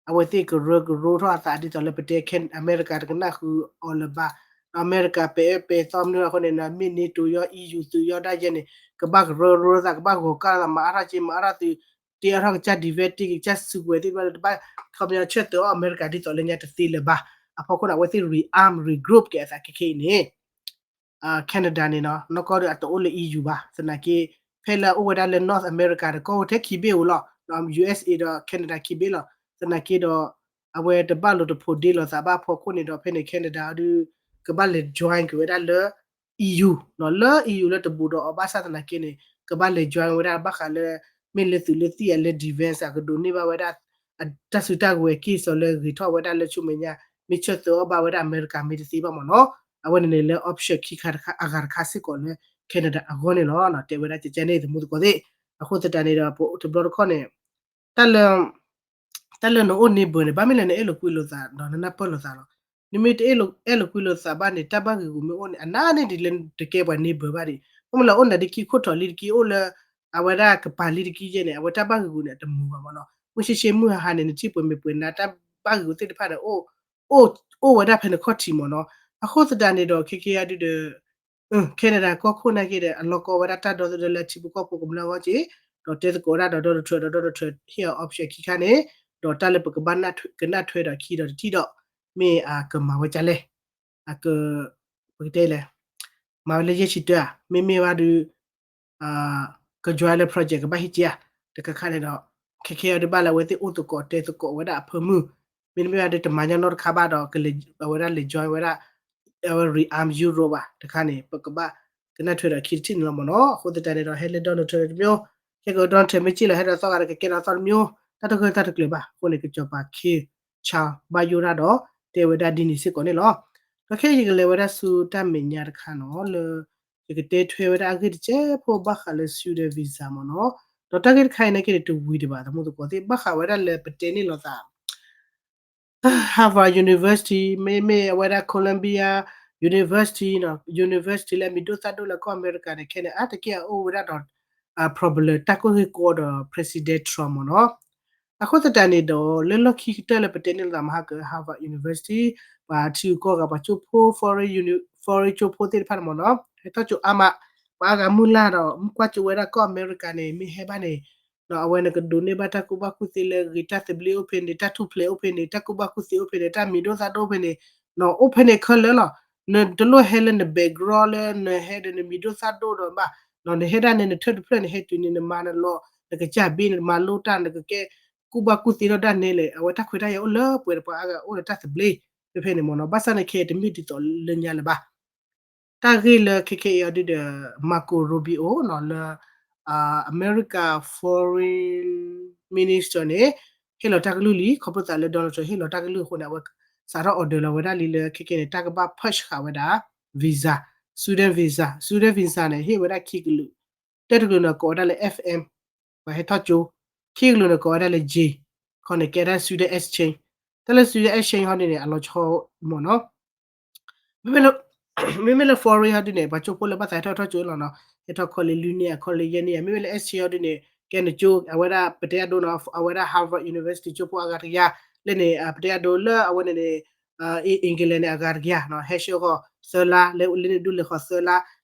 အဝဲသ့ၣ်ကရၢကရိထီၣ်အသးဒ်သိးလၢပတဲ အမဲရကၤတကနၣ်ဃုအီၤလၢၤဘၣ်, ဒီးအမဲရကၤပဲာ်အၢပဲာ်သီမနုၤအဃိန့ၣ် မ့ၢ် NATO ယီၤ EU သုးယီၤဒၣ်ယဲန့ၣ် ကဘၣ်ကရၢကရိသး ကဘၣ်ဂီၤကၢ်သး မၤအါထီၣ်က့ မၤအါထီၣ်သုး တ့အါထီၣ်ကစၢ် defense တ့ကစၢ်စုကဝဲၤသ့ၣ်တဖၣ်လၢတဘၣ် ခီပညီဆၢၣ်သၢအီၤအမဲရကၤဒ်သိးလၢညါတသ့လၢၤဘၣ်. အဖီခိၣ်န့ၣ် အဝဲသ့ၣ် rearm regroup က့ၤအသးခဲခဲအံၤန့ၣ် Canada န့ၣ်နီၤ နီၢ်ကီၢ်ဒီးအတအိၣ်လၢ EU ဘၣ်. သနာ်က့ ဖဲလၢအအိၣ်ဝဲဒၣ်လၢ North America ဒီးကီၢ်အိၣ်ထဲခံဘ့ၣ်ဧိၤလီၤ. USA ဒီး Canada ခံဘ့ၣ်လီၤ. သနာ်က့ဒီး အဝဲတဘၣ်လိာ်တဖိးဒ့လိာ်သးဘၣ်အဖီခိၣ်န့ၣ်ဒီး ဖဲန့ၣ် Canada ဒီး ကဘၣ်လဲၤ join က့ၤဝဲဒၣ်လၢ EU နီၤ လၢ EU လၢတဘူးဒီးအီၤဘၣ်ဆၣ်သနာ်က့န့ၣ် ကဘၣ်လဲၤ join ဝဲဒၣ်ဘၣ်ဃးလၢ မ့ၢ်လၢသုးလၢသံၣ်အလၢ defense အကဒိးန့ၢ်ဘၣ်ဝဲဒၣ် တၢ်စုတၢ်ကဝဲၤက့ၢ်စီၤလၢဂ့ၤထီၣ်ဝဲဒၣ်လၢဆူမဲာ်ညါ မ့ၢ်ဆၢၣ်သၢအီၤဘၣ်ဝဲဒၣ်အမဲရကၤမ့ၢ်တသ့ဘၣ်မ့ၢ်နီၤ. အဝဲန့ၣ်န့ၣ်လၢ option ခံခါတခါအဂၤတခါစ့ၢ်ကီးလၢ Canada အဂီၢ်န့ၣ်လီၤ. တဲဝဲဒၣ်ကကဲန့ၣ် သမူသကိးသ့ၣ် အဃိသတးန့ၣ်ဒီး ပတဘျီတခီၣ်န့ၣ် တၢ်လၢ တၢ်လၢနအိၣ် neighbor န့ၣ် ဘၣ်မ့ၢ်လၢနအဲၣ်လိာ်ကွံလိာ်သးဒီးနနၢ်ပၢၢ်လိာ်သးလီၤ. နမ့ၢ်တအဲၣ်လိာ်ကွံလိာ်သးဘၣ်န့ၣ် တၢ်ဘၣ်ဂ့ၤဂူာ်မ့ၢ်အိၣ်န့ၣ် အနးန့ၢ်ဒံးလၢတကဲပှၤ neighbor ဘၣ်ဒံး ဘၣ်မ့ၢ်လၢအိၣ်နၤဒံးခံခိၣ်ထီၣ်လံတကံ အိၣ်လၢ အဝဲဒၣ်ကပၤလံတကံယဲၢ်န့ၣ် အဝဲတၢ်ဘၣ်ဂ့ၤဂူာ်န့ၣ် အတမုာ်ဘၣ်မ့ၢ်နီၤ. မုၢ်ဆ့ၣ်ဆ့ၣ်မုၢ်ဟါဟါန့ၣ် နထံၣ်ပှဲၤမ့ၢ်ပှဲၤနၤ တၢ်ဘၣ်ဂ့ၤဂူာ်သ့ၣ်တဖၣ်န့ၣ် အိၣ်ဝဲဒၣ်ဖဲနခီၣ်ထံးမ့ၢ်နီၤ. အဃိသတးန့ၣ်ဒီး ခဲကဲယၤဒုဒီး Canada ကီၢ်ခိၣ်နာ်က့ဒီး အလီၢ်ကီဝဲဒၣ်တၢ်ဒီသဒၢလၢထံဖိကီၢ်ဖိကမျၢၢ်အဂီၢ်က့ၤ ဒီးတဲသကိးဝဲဒၣ်ဒီး Donald Trump ဒီး Donald Trump ဟ့ၣ်အီၤ option ခံခါန့ၣ် ဒီးတၢ်လၢပကဘၣ်ကနၣ်ထွဲဒီးခံဒီးတထံၣ်ဒီး မ့ၢ်အကမၤဝဲဒ်လဲၣ်, အက ပကတဲလဲၣ်, မၤဝဲလၢယဲၢ်ဆံတၢဧါ, မ့မ့ၢ်ဘၣ်ဒီး က join လၢ project ကဘၣ်ဟ့ၣ်က့ၤဧါ, တခါခါန့ၣ်ဒီး ခဲခဲအံၤဒုးဘၣ်လၢအဝဲသ့ၣ်အိၣ်သကိးတဲသကိးဝဲဒၣ်အဖၢမုၢ်, မ့တမ့ၢ်ဘၣ်ဒီးတမၤညီနီတခါဘၣ်ဒီး ကလဲၤ အဝဲဒၣ်လဲၤ join ဝဲဒၣ် အဝဲ rearm Europe ဘၣ်, တခါန့ၣ် ပကဘၣ်ကနၣ်ထွဲဒီးခံတထံၣ်န့ၣ်လီၤမ့ၢ်နီၤ. အဃိသတးန့ၣ်ဒီး ဟဲလၢ Donald Trump တမျိုး, ခဲက Donald Trump မ့ၢ်က့ၣ်လီၤ ဟဲဒီးသီဂၤဒီးကကဲဒီးသီတမျိုး, တၢ်တဂၢၢ်တၢ်တကျၢၤဘၣ်. အဃိန့ၣ် ကစီၤပၤ Keir Starmer ဘၣ်ယိၣ်တၢ်ဒီး တဲဝဲဒၣ်ဒ်န့ၣ်စ့ၢ်ကီးန့ၣ်လီၤ. ဒီးခဲအံၤယကလဲၤဝဲဒၣ်ဆူတၢ်မဲာ်ညါတခါနီၤ လၢ ယကတဲထွဲဝဲဒၣ်အဂ့ၢ်တစဲးဖိဘၣ်ဃးလၢ student visa မ့ၢ်နီၤ. ဒီးတၢ်ဂ့ၢ်တခါအံၤနာ်က့န့ၣ် တဝံၤဒံးဘၣ် သမူသကိးသ့ၣ် ဘၣ်ဃးဝဲဒၣ်လၢပတဲန့ၢ်လိာ်သး Harvard University မ့မ့ၢ်အဝဲဒၣ် Columbia University နီၤ University လၢအမံၤဒိၣ်သၣ်ဒိၣ်လၢကီၢ်အမဲရကၤန့ၣ် ခဲန့ၣ် အါတက့ၢ်အအိၣ်ဝဲဒၣ်ဒီး problem တၢ်ကိၢ်ဂ့ၢ်ကီဒီး President Trump မ့ၢ်နီၤ. အဃိသတးန့ၣ်ဒီး လၢလီၢ်ခံကတၢၢ်လၢပတဲန့ၢ်လိာ်သးမဟါက Harvard University ပှၤထံဂုၤကီၢ်ဂၤ ပှၤကၠိဖိ foreign uni- foreign ကၠိဖိသ့ၣ်တဖၣ်န့ၣ်မ့ၢ်နီၤ ဟဲထီၣ်ကၠိအါမး, ပှၤအါဂၤမုၢ်လၢ်ဒီး မုၢ်ကွၢ်ကၠိဝဲဒၣ်ကီၢ်အမဲရကၤန့ၣ် မ့ၢ်ဟဲဘၣ်န့ၣ် အဝဲန့ၣ်ကဒိးန့ၢ်ဘၣ်တၢ်ကူၣ်ဘၣ်ကူၣ်သ့လၢအဂ့ၤ တၢ်သဘျ့အိၣ်ဖဲန့ၣ် တၢ်ထူၣ်ဖျဲးအိၣ်ဖဲန့ၣ် တၢ်ကူၣ်ဘၣ်ကူၣ်သ့အိၣ်ဖဲန့ၣ် တၢ်မံၤဒိၣ်သၣ်ဒိၣ်အိၣ်ဖဲန့ၣ် အိၣ်ဖဲန့ၣ်ခဲလၢာ်လီၤ. နတလိၣ်ဟဲလၢန background လၢနဟဲဒီးနမံၤဒိၣ်သၣ်ဒိၣ်ဒီးဘၣ်, နဟဲဒၣ်န့ၣ် နထၢၣ်တဖျၢၣ်န့ၣ် ဟဲတုၤန့ၣ် နမၤနလီၤ နကစၢ်ဘ့ၣ် နမၤလိတၢ် နကကဲ ကူၣ်ဘၣ်ကူၣ်သ့ထီၣ်ဒၣ်နဲလဲၣ်, အဝဲတၢ်ခွဲးတၢ်ယာ်အိၣ်လၢပှဲၤဒီးပှၤအါဂၤအိၣ်ဒီးတၢ်သဘျ့ ဖဲဖဲန့ၣ်မ့ၢ်နီၤ. ဘၣ်ဆၣ်န့ၣ်ခဲအံၤတမ့ၢ်ဒ်သိးလၢညါလၢၤဘၣ်. တၢ်ဂ့ၢ်လၢခဲခဲအံၤအီၤဒုဒီး Marco Rubio နီၤ လၢ အမဲရကၤ foreign minister န့ၣ် ဟ့ၣ်လီၤတၢ်ကလုၢ်လံ ခီဖျိသးလၢ Donald Trump ဟ့ၣ်လီၤတၢ်ကလုၢ်အဃိန့ၣ် အဝဲစးထီၣ် order လီၤဝဲဒၣ်လံလၢခဲခဲန့ၣ် တၢ်ကဘၣ် push ဃာ်ဝဲဒၣ် visa, student visa, student visa န့ၣ် ဟ့ၣ်ဝဲဒၣ်ခံကလုာ်, တၢတကလုာ်န့ၣ် ကိးဝဲဒၣ်လၢ F M ပှၤဟဲထီၣ်ကၠိ, ခံကလုာ်န့ၣ် ကိးဝဲဒၣ်လၢ J, ခီန့ၣ် ကဲတၢ် student exchange, တၢ်လၢ student exchange ဟီဒ်န့ၣ် အလီၤဆီမ့ၢ်နီၤ. မ့မ့ၢ်လၢ မ့မ့ၢ်လၢ foreign ဟီဒ်န့ၣ် ပှၤကၠိဖိလၢဘၣ်သးဟဲထီၣ်ထီၣ်ကၠိလီၤနီၤ, ဟဲထီၣ်ခီလ့လွံၢ်နံၣ် ခီလ့ယဲၢ်နံၣ်, မ့မ့ၢ်လၢ exchange ဟီဒ်န့ၣ် ကဲနကၠိ အဝဲဒၣ်ပတဲအဒိနီၤ, အဝဲဒၣ် Harvard University ကၠိဖိအဂၤတကယၤ, လၢန့ၣ် ပတဲအဒိလၢအဝဲန့ၣ်န့ၣ် England န့ၣ် အဂၤတကယၤနီၤ, ဟဲဆှၢဃီၤသၢလါ, လၢလၢန့ၣ်ဒူၣ်လဲၤဃီၤသၢလါ,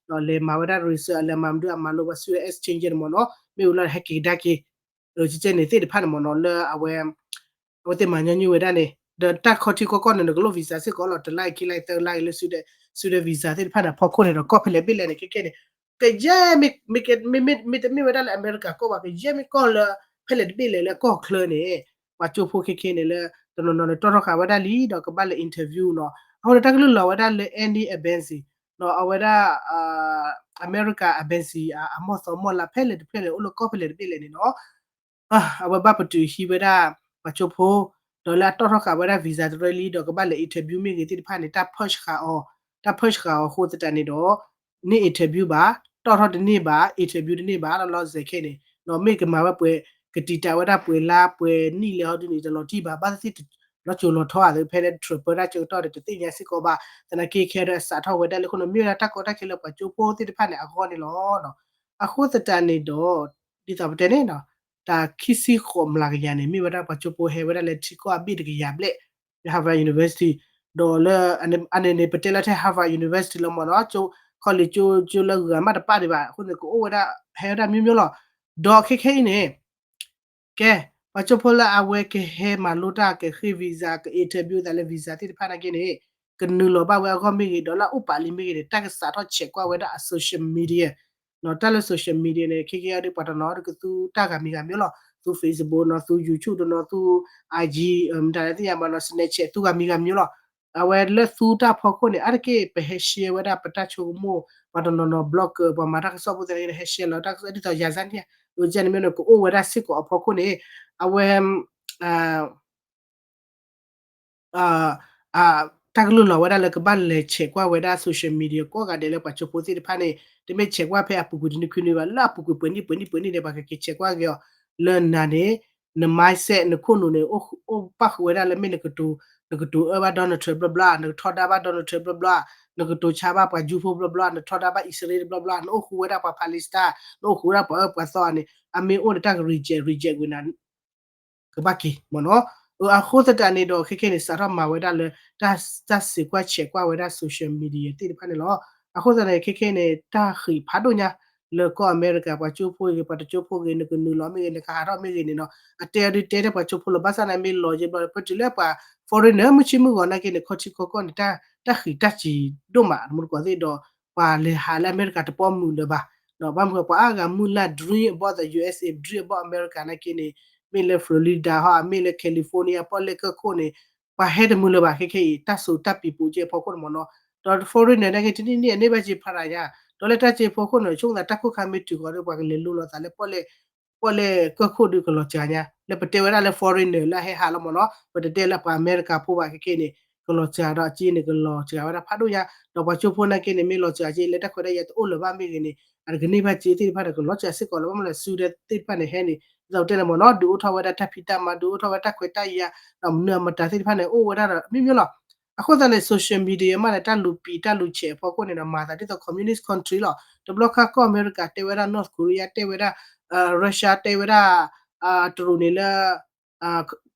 လဲၤမၤဝဲဒၣ် research လဲၤမၤမနုၤအမၤလိပှၤ student exchange န့ၣ်မ့ၢ်နီၤ, မ့ၢ်ဝံၤလီၤဟဲက့ၤကဒါက့ၤ ကကဲန့ၣ်သ့ၣ်တဖၣ်န့ၣ်မ့ၢ်နီၤ, လၢအဝဲ အဝဲသ့ၣ်မၤညီနုၢ်ဝဲဒၣ်န့ၣ် ဒီးတၢ်ခီထံခီကီၢ်န့ၣ် နကလိၣ် visa စ့ၢ်ကီးလီၤ, တလါအံၤခံလါအံၤသၢလါအံၤလၢ student visa သ့ၣ်တဖၣ်န့ၣ် အဖီခိၣ်န့ၣ်ဒီး ကီၢ်ဖဲလဲၣ်တဘ့ၣ်လဲၣ်န့ၣ် ခဲခဲန့ၣ် ကယဲၢ် မ့တမ့ၢ်ဝဲဒၣ်လၢအမဲရကၤကီၢ်ဘၣ်, ကယဲၢ်မ့ၢ်ကီၢ်လၢ ဖဲလဲၣ်တဘ့ၣ်လဲၣ်လၢကီၢ်ချၢန့ၣ် ပှၤကၠိဖိခဲခဲန့ၣ်လၢ တနီၤနီၤန့ၣ် တီၣ်ထီၣ်ဃာ်ဝဲဒၣ်လံ ဒီးကဘၣ်လဲၤ interview နီၤ, အဃိန့ၣ်တၢ်ကလုၢ်လီၤဝဲဒၣ်လၢ any embassy နီၤ, အဝဲဒၣ် အမဲရကၤ embassy အမီၢ်သီမီၢ်လၢ် ဖဲလဲၣ်တဖျၢၣ်လဲၣ် အိၣ်လၢကီၢ်ဖဲလဲၣ်တဘ့ၣ်လဲၣ်န့ၣ်နီၤ အဝဲဘၣ်ပတုာ်ဟံးဝဲဒၣ် ပှၤကၠိဖိ ဒီးလၢအတီၣ်ထီၣ်ဃာ်ဝဲဒၣ် visa တရၢလံ ဒီးကဘၣ်လဲၤ interview မ့ၢ်ဂ့ၤသ့ၣ်တဖၣ်န့ၣ် တၢ် push ဃာ်အီၤ, တၢ် push ဃာ်အီၤအဃိသတးန့ၣ်ဒီး န့ၢ် interview ဘၣ်, တီၣ်ထီၣ်တန့ၢ်ဘၣ် interview တန့ၢ်ဘၣ် လီၤလီၤဆဲးဆဲးခဲန့ၣ် ဒီးမ့ၢ်ကမၤဝဲပှဲၤ ကတံာ်တာ်ဝဲဒၣ်ပှဲၤလါပှဲၤနံၣ်လဲၣ်ဟီဒ်န့ၣ် တလီၤတံၢ်ဘၣ်, ဘၣ်သ့ၣ်သ့ၣ် လီၤစိၤလီၤထီဧါသ့ၣ် ဖဲလၢ Trump ပၢတၢ်ဆၢကတီၢ်ဒီး တသ့ၣ်ညါစ့ၢ်ကီးဘၣ်, သနာ်က့ခဲဒီးအစးထီၣ်ဝဲဒၣ်လၢအဃိန့ၣ် မ့ၢ်ဝဲဒၣ်တၢ်ကီတၢ်ခဲလၢပှၤကၠိဖိသ့ၣ်တဖၣ်န့ၣ် အဂီၢ်န့ၣ်လီၤ. အဃိသတးန့ၣ်ဒီး ဒ်သိးပတဲန့ၣ် တၢ်ခံဆံဃိးမျးကယၤန့ၣ် မ့ၢ်ဝဲဒၣ်ပှၤကၠိဖိဟဲဝဲဒၣ်လၢထံကီၢ်အဘ့ၣ်တကယၤဘျဲၣ် Harvard University ဒီးလၢ အန့ၣ်န့ၣ် ပတဲလၢထဲ Harvard University လီၤမ့ၢ်နီၤ, ကၠိ college ကၠိ ကၠိလၢဂၤမးတပၣ်ဒံးဘၣ်, အဃိန့ၣ် ကအိၣ်ဝဲဒၣ် ဟဲဝဲဒၣ်မျိုးမျိုးလီၤ. ဒီးခဲခဲအံၤန့ၣ် ကဲ ပှၤကၠိဖိလၢအဝဲကဟဲမၤလိတၢ်ကဃ့ visa က interview သးလၢ visa သ့ၣ်တဖၣ်နာ်က့န့ၣ် ကနုာ်လီၤဘၣ်ဝဲအဂီၢ်မ့ၢ်ဂ့ၤ ဒီးလၢအအိၣ်ပာ်လံမ့ၢ်ဂ့ၤန့ၣ် တၢ်ကစးထီၣ်ဆဲးကွၢ်ဝဲဒၣ်အ social media နီၤ, တၢ်လၢ social media န့ၣ် ခဲကဲအံၤဒီး ပှၤတနီၤဒီးကသူတၢ်ဂၤမံၤဂၤမျိုးလီၤ, သူ Facebook နီၤ, သူ YouTube တနီၤ, သူ IG မတၤလဲၣ်သ့ၣ်ညါဘၣ်နီၤ, Snapchat သူဂၤမံၤဂၤမျိုးလီၤ. အဝဲလၢသူတၢ်ဖီခိၣ်န့ၣ် အါတက့ၢ်ပဟဲ share ဝဲဒၣ်ပတၢ်ဆိကမိၣ်, ပှၤတနီၤနီၤ blogger ပှၤမၤတၢ်ကစီၣ်ဖိသ့ၣ်တဖၣ်န့ၣ် ဟဲ share လီၤတၢ်ကစီၣ်ဒ်သိး ယၤစၢ်န့ၣ် အကန့ၣ်မ့ၢ်န့ၣ် ကအိၣ်ဝဲဒၣ်စ့ၢ်ကီးအဖီခိၣ်န့ၣ် အဝဲ တၢ်ကလုၢ်လီၤဝဲဒၣ်လၢကဘၣ်လဲၤဆဲးကွၢ်ဝဲဒၣ် social media ကိးဂၤဒဲးလၢပှၤကၠိဖိသ့ၣ်တဖၣ်န့ၣ် တမ့ၢ်ဆဲးကွၢ်ဖဲအပူၤကွံာ်တနံၤခွံနံၤဘၣ်, လၢအပူၤကွံာ်ပှဲၤနံၣ်ပှဲၤနံၣ်ပှဲၤနံၣ်န့ၣ် ပှၤကက့ၤဆဲးကွၢ်က့ၤအီၤ လၢနၤန့ၣ် န mindset နခိၣ်နူာ်န့ၣ် အိၣ်ပၣ်ဃုာ်ဝဲဒၣ်လၢမ့ၢ်နကတိၤ, နကတိၤအၢဘၣ် Donald Trump ဘျီဘျီ, နကထီဒါဘၣ် Donald Trump ဘျီဘျီ, နကတိၤဆါဘၣ်ပှၤကၠိဖိဘျီဘျီ, နထီဒါဘၣ်အံၣ်စရ့လးဘျီဘျီ, နအိၣ်ဃူဝဲဒၣ်ပှၤ Palestine, နအိၣ်ဃူဝဲဒၣ်ပှၤအၢပှၤသီန့ၣ် အမ့ၢ်အိၣ်ဒီးတၢ်က reject reject ကွံာ်နၤ ကဘၣ်က့ၤမ့ၢ်နီၤ. အဃိသတးန့ၣ်ဒီး ခဲခဲန့ၣ် စးထီၣ်မၤဝဲဒၣ်လၢ တၢ်စဲးကွၢ်ဆဲးကွၢ်ဝဲဒၣ် social media သ့ၣ်တဖၣ်န့ၣ်လီၤ. အဃိသတးန့ၣ် ခဲခဲန့ၣ် တၢ်ဃံးဖးဒိၣ်ညါ လၢကီၢ်အမဲရကၤ ပှၤကၠိဖိဂ့ၤ ပှၤတကၠိဖိဂ့ၤ နကနုာ်လီၤမ့ၢ်ဂ့ၤ နကဟးထီၣ်မ့ၢ်ဂ့ၤန့ၣ်နီၤ အတဲအီၤဒုးတဲထဲပှၤကၠိဖိလီၤ. ဘၣ်ဆၣ်န့ၣ်မ့ၢ်လီၤယဲဘျီ ပတုၤလၢပှၤ foreigner မုၢ်ဆ့မုၢ်ဂီၤနာ်က့န့ၣ် ခီထံခီကီၢ်န့ၣ် တၢ်ဃံးတၢ်စံးဒိၣ်မး တမူတကိးသ့ၣ်ဒီး ပှၤလဲၤဟးလၢအမဲရကၤတပီမုၢ်လၢၤဘၣ် ဘၣ်မနုၤပှၤအါဂၤမုၢ်လၢ် dream about the U S A, dream about America နာ်က့န့ၣ် မ့ၢ်လၢ Florida ဟီ မ့ၢ်လၢ California ပီၣ်လဲၣ်ကၢၢ်ခိၣ်န့ၣ် ပှၤဟဲတမုာ်လၢၤဘၣ် ခဲခဲအံၤ တၢ်စိတၢ်ပံၤပိာ်ကဲအဖီခိၣ်န့ၣ်မ့ၢ်နီၤ. ဒီး foreigner နာ်က့ တနံၣ်နံၣ်အန့ၢ်ဘၣ်က့ၤဖးဒိၣ်ညါ ဒီးလၢတၢ်ကဲအဖီခိၣ်န့ၣ် ဆိကမိၣ်သးတၢ်ခိၣ်ခါမ့ၢ်တုၤဃီၤဒီး ပှၤကလဲၤလိလီၤသးလၢပီၣ်လဲၣ် ပီၣ်လဲၣ်ကၢၢ်ခိၣ်ဒုးကလီၤစှၤညါ လၢပတဲဝဲဒၣ်လၢ foreigner လၢအဟဲဟးလီၤမ့ၢ်နီၤ ပတတဲလၢပှၤအမဲရကၤဖိဘၣ် ခဲခဲန့ၣ် ကလီၤစှၤဒီးအက့န့ၣ် ကလီၤစှၤဝဲဒၣ်ဖးဒိၣ်ညါ ဒီးပှၤကၠိဖိနာ်က့န့ၣ် မ့ၢ်လီၤစှၤက့ လၢတၢ်ခွဲးတၢ်ယာ်တအိၣ်လၢၤဘၣ်မ့ၢ်ဂ့ၤန့ၣ် အတကန့ၢ်ဘၣ်က့သ့ၣ်တဖၣ်ဒီး ကလီၤစှၤစ့ၢ်ကီးလၢၤဘၣ်မနုၤလဲၣ် ဆူဒဲသ့ၣ်တဖၣ်န့ၣ်ဟဲန့ၣ် ဒ်သိးပတဲန့ၣ်မ့ၢ်နီၤ ဒုးအိၣ်ထီၣ်ဝဲဒၣ်တၢ်ဖံးတၢ်မၤ ဒုးအိၣ်ထီၣ်ဝဲတၢ်ခွဲးတၢ်ယာ် ဒီးမနုၤအမတၤသ့ၣ်တဖၣ်န့ၣ် အိၣ်ဝဲဒၣ်ဒီးမ့ၢ်မ့ၢ်လီၤ အဃိသတးန့ၣ် social media မးန့ၣ် တၢ်လူၤပံၤတၢ်လူၤဆဲးအဖီခိၣ်န့ၣ်ဒီး မၤသးဒ်သိး communist country လီၤ. တဘျီခါကီၢ်အမဲရကၤတဲဝဲဒၣ် North Korea တဲဝဲဒၣ် Russia တဲဝဲဒၣ် တရူးန့ၣ်လၢ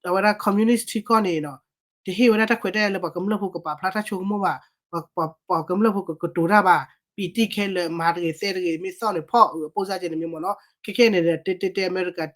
အဝဲဒၣ် communist ထံကီၢ်န့ၣ်ဒီး တဟ့ၣ်ဝဲဒၣ်တၢ်ခွဲးတၢ်ယာ်လၢပှၤကမျၢၢ်ဖိကပာ်ဖျါတၢ်ဆိကမိၣ်ဘၣ်, ပှၤကမျၢၢ်ဖိကကတိၤတၢ်ဘၣ်, ပံာ်တံၢ်ခဲလၢာ် မၤတဂ့ၤသဲတဂ့ၤ မ့ၢ်သီၣ်န့ၣ်ဖီၣ်အပိၢ်စၢ်ကဲန့ၣ်မ့ၢ်မ့ၢ်နီၤ. ခဲခဲန့ၣ်ဒီး တဲတဲတဲအမဲရကၤ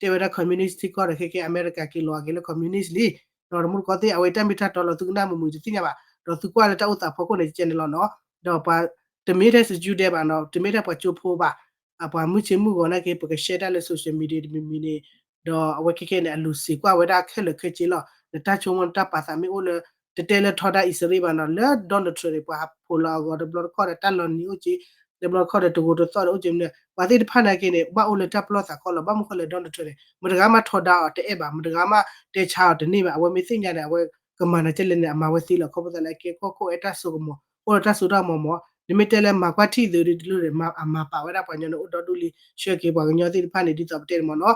တဲဝဲဒၣ် communist ထံကီၢ်ဒီး ခဲခဲအမဲရကၤက့ၤလီၤက့ၤလၢ communist လံ. ဒီးတမူတကိးသ့ၣ် အဝဲတၢ်မ့ၢ်တၢ်တီလီၤ သုကနၣ်မုာ်မုာ်တသ့ၣ်ညါဘၣ်. ဒီးသုကွၢ်လၢတၢ်အိၣ်သးဖီခိၣ်န့ၣ် ကဲန့ၣ်လီၤနီၤ. ဒီးပှၤ တမ့ၢ်ထဲစကၠူဒဲဘၣ်နီၤ တမ့ၢ်ထဲပှၤကၠိဖိဘၣ် အပှၤမုၢ်ဆ့ၣ်မုၢ်ဂီၤနာ်က့ ပကရှဲတၢ်လၢ social media တမံၤမံၤန့ၣ် ဒီးအဝဲခဲခဲန့ၣ် အလူၤစံးကွၢ်ဝဲဒၣ်ခဲလၢာ်ခဲဆ့လီၤ. နတၢ်ဆိကမိၣ်နတၢ်ပာ်သးမ့ၢ်အိၣ်လၢ တတဲလၢထီဒါအံၣ်စရ့လးဘၣ်နီၤ လၢ Donald Trump န့ၣ် ပှၤဟးဖိးလီၤအဂီၤတဘျီတခီၣ်ဒီး တၢ်လီၤနံၤအိၣ်က့ တဘျီတခီၣ်ဒီး တဂိာ်တသီၣ်ဒီးအိၣ်က့မနုၤ ပှၤသ့ၣ်တဖၣ်နာ်က့န့ၣ် ဘၣ်အိၣ်လၢတၢ်ပလီၢ်သးခီလီၤ. ဘၣ်မနုၤဃိလဲၣ် Donald Trump န့ၣ် မတဂၤမးထီဒါအီၤတအဲၣ်ဘၣ် မတဂၤမးတဲဆါအီၤတန့ၢ်ဘၣ် အဝဲမ့ၢ်သ့ၣ်ညါဒီး အဝဲကမၤနၤကဲလဲၣ်န့ၣ် အမၤဝဲသ့လီၤ. ခီဖျိသးလၢအကဲကီၢ်ခိၣ် အဲၣ်တၢ်စိကမီၤ အိၣ်ဒီးတၢ်စိတၢ်ကမီၤမး နမ့ၢ်တဲလၢမၤကွၢ်ထံၣ်သုးဒ်တလိၣ်န့ၣ် အမၤပာ်ဝဲဒၣ်ပှၤကညီန့ၣ် အိၣ်ဒီဒူၣ်လံ ဆှၢက့ၤပှၤကညီသ့ၣ်တဖၣ်န့ၣ် ဒ်သိးပတဲန့ၣ်မ့ၢ်နီၤ.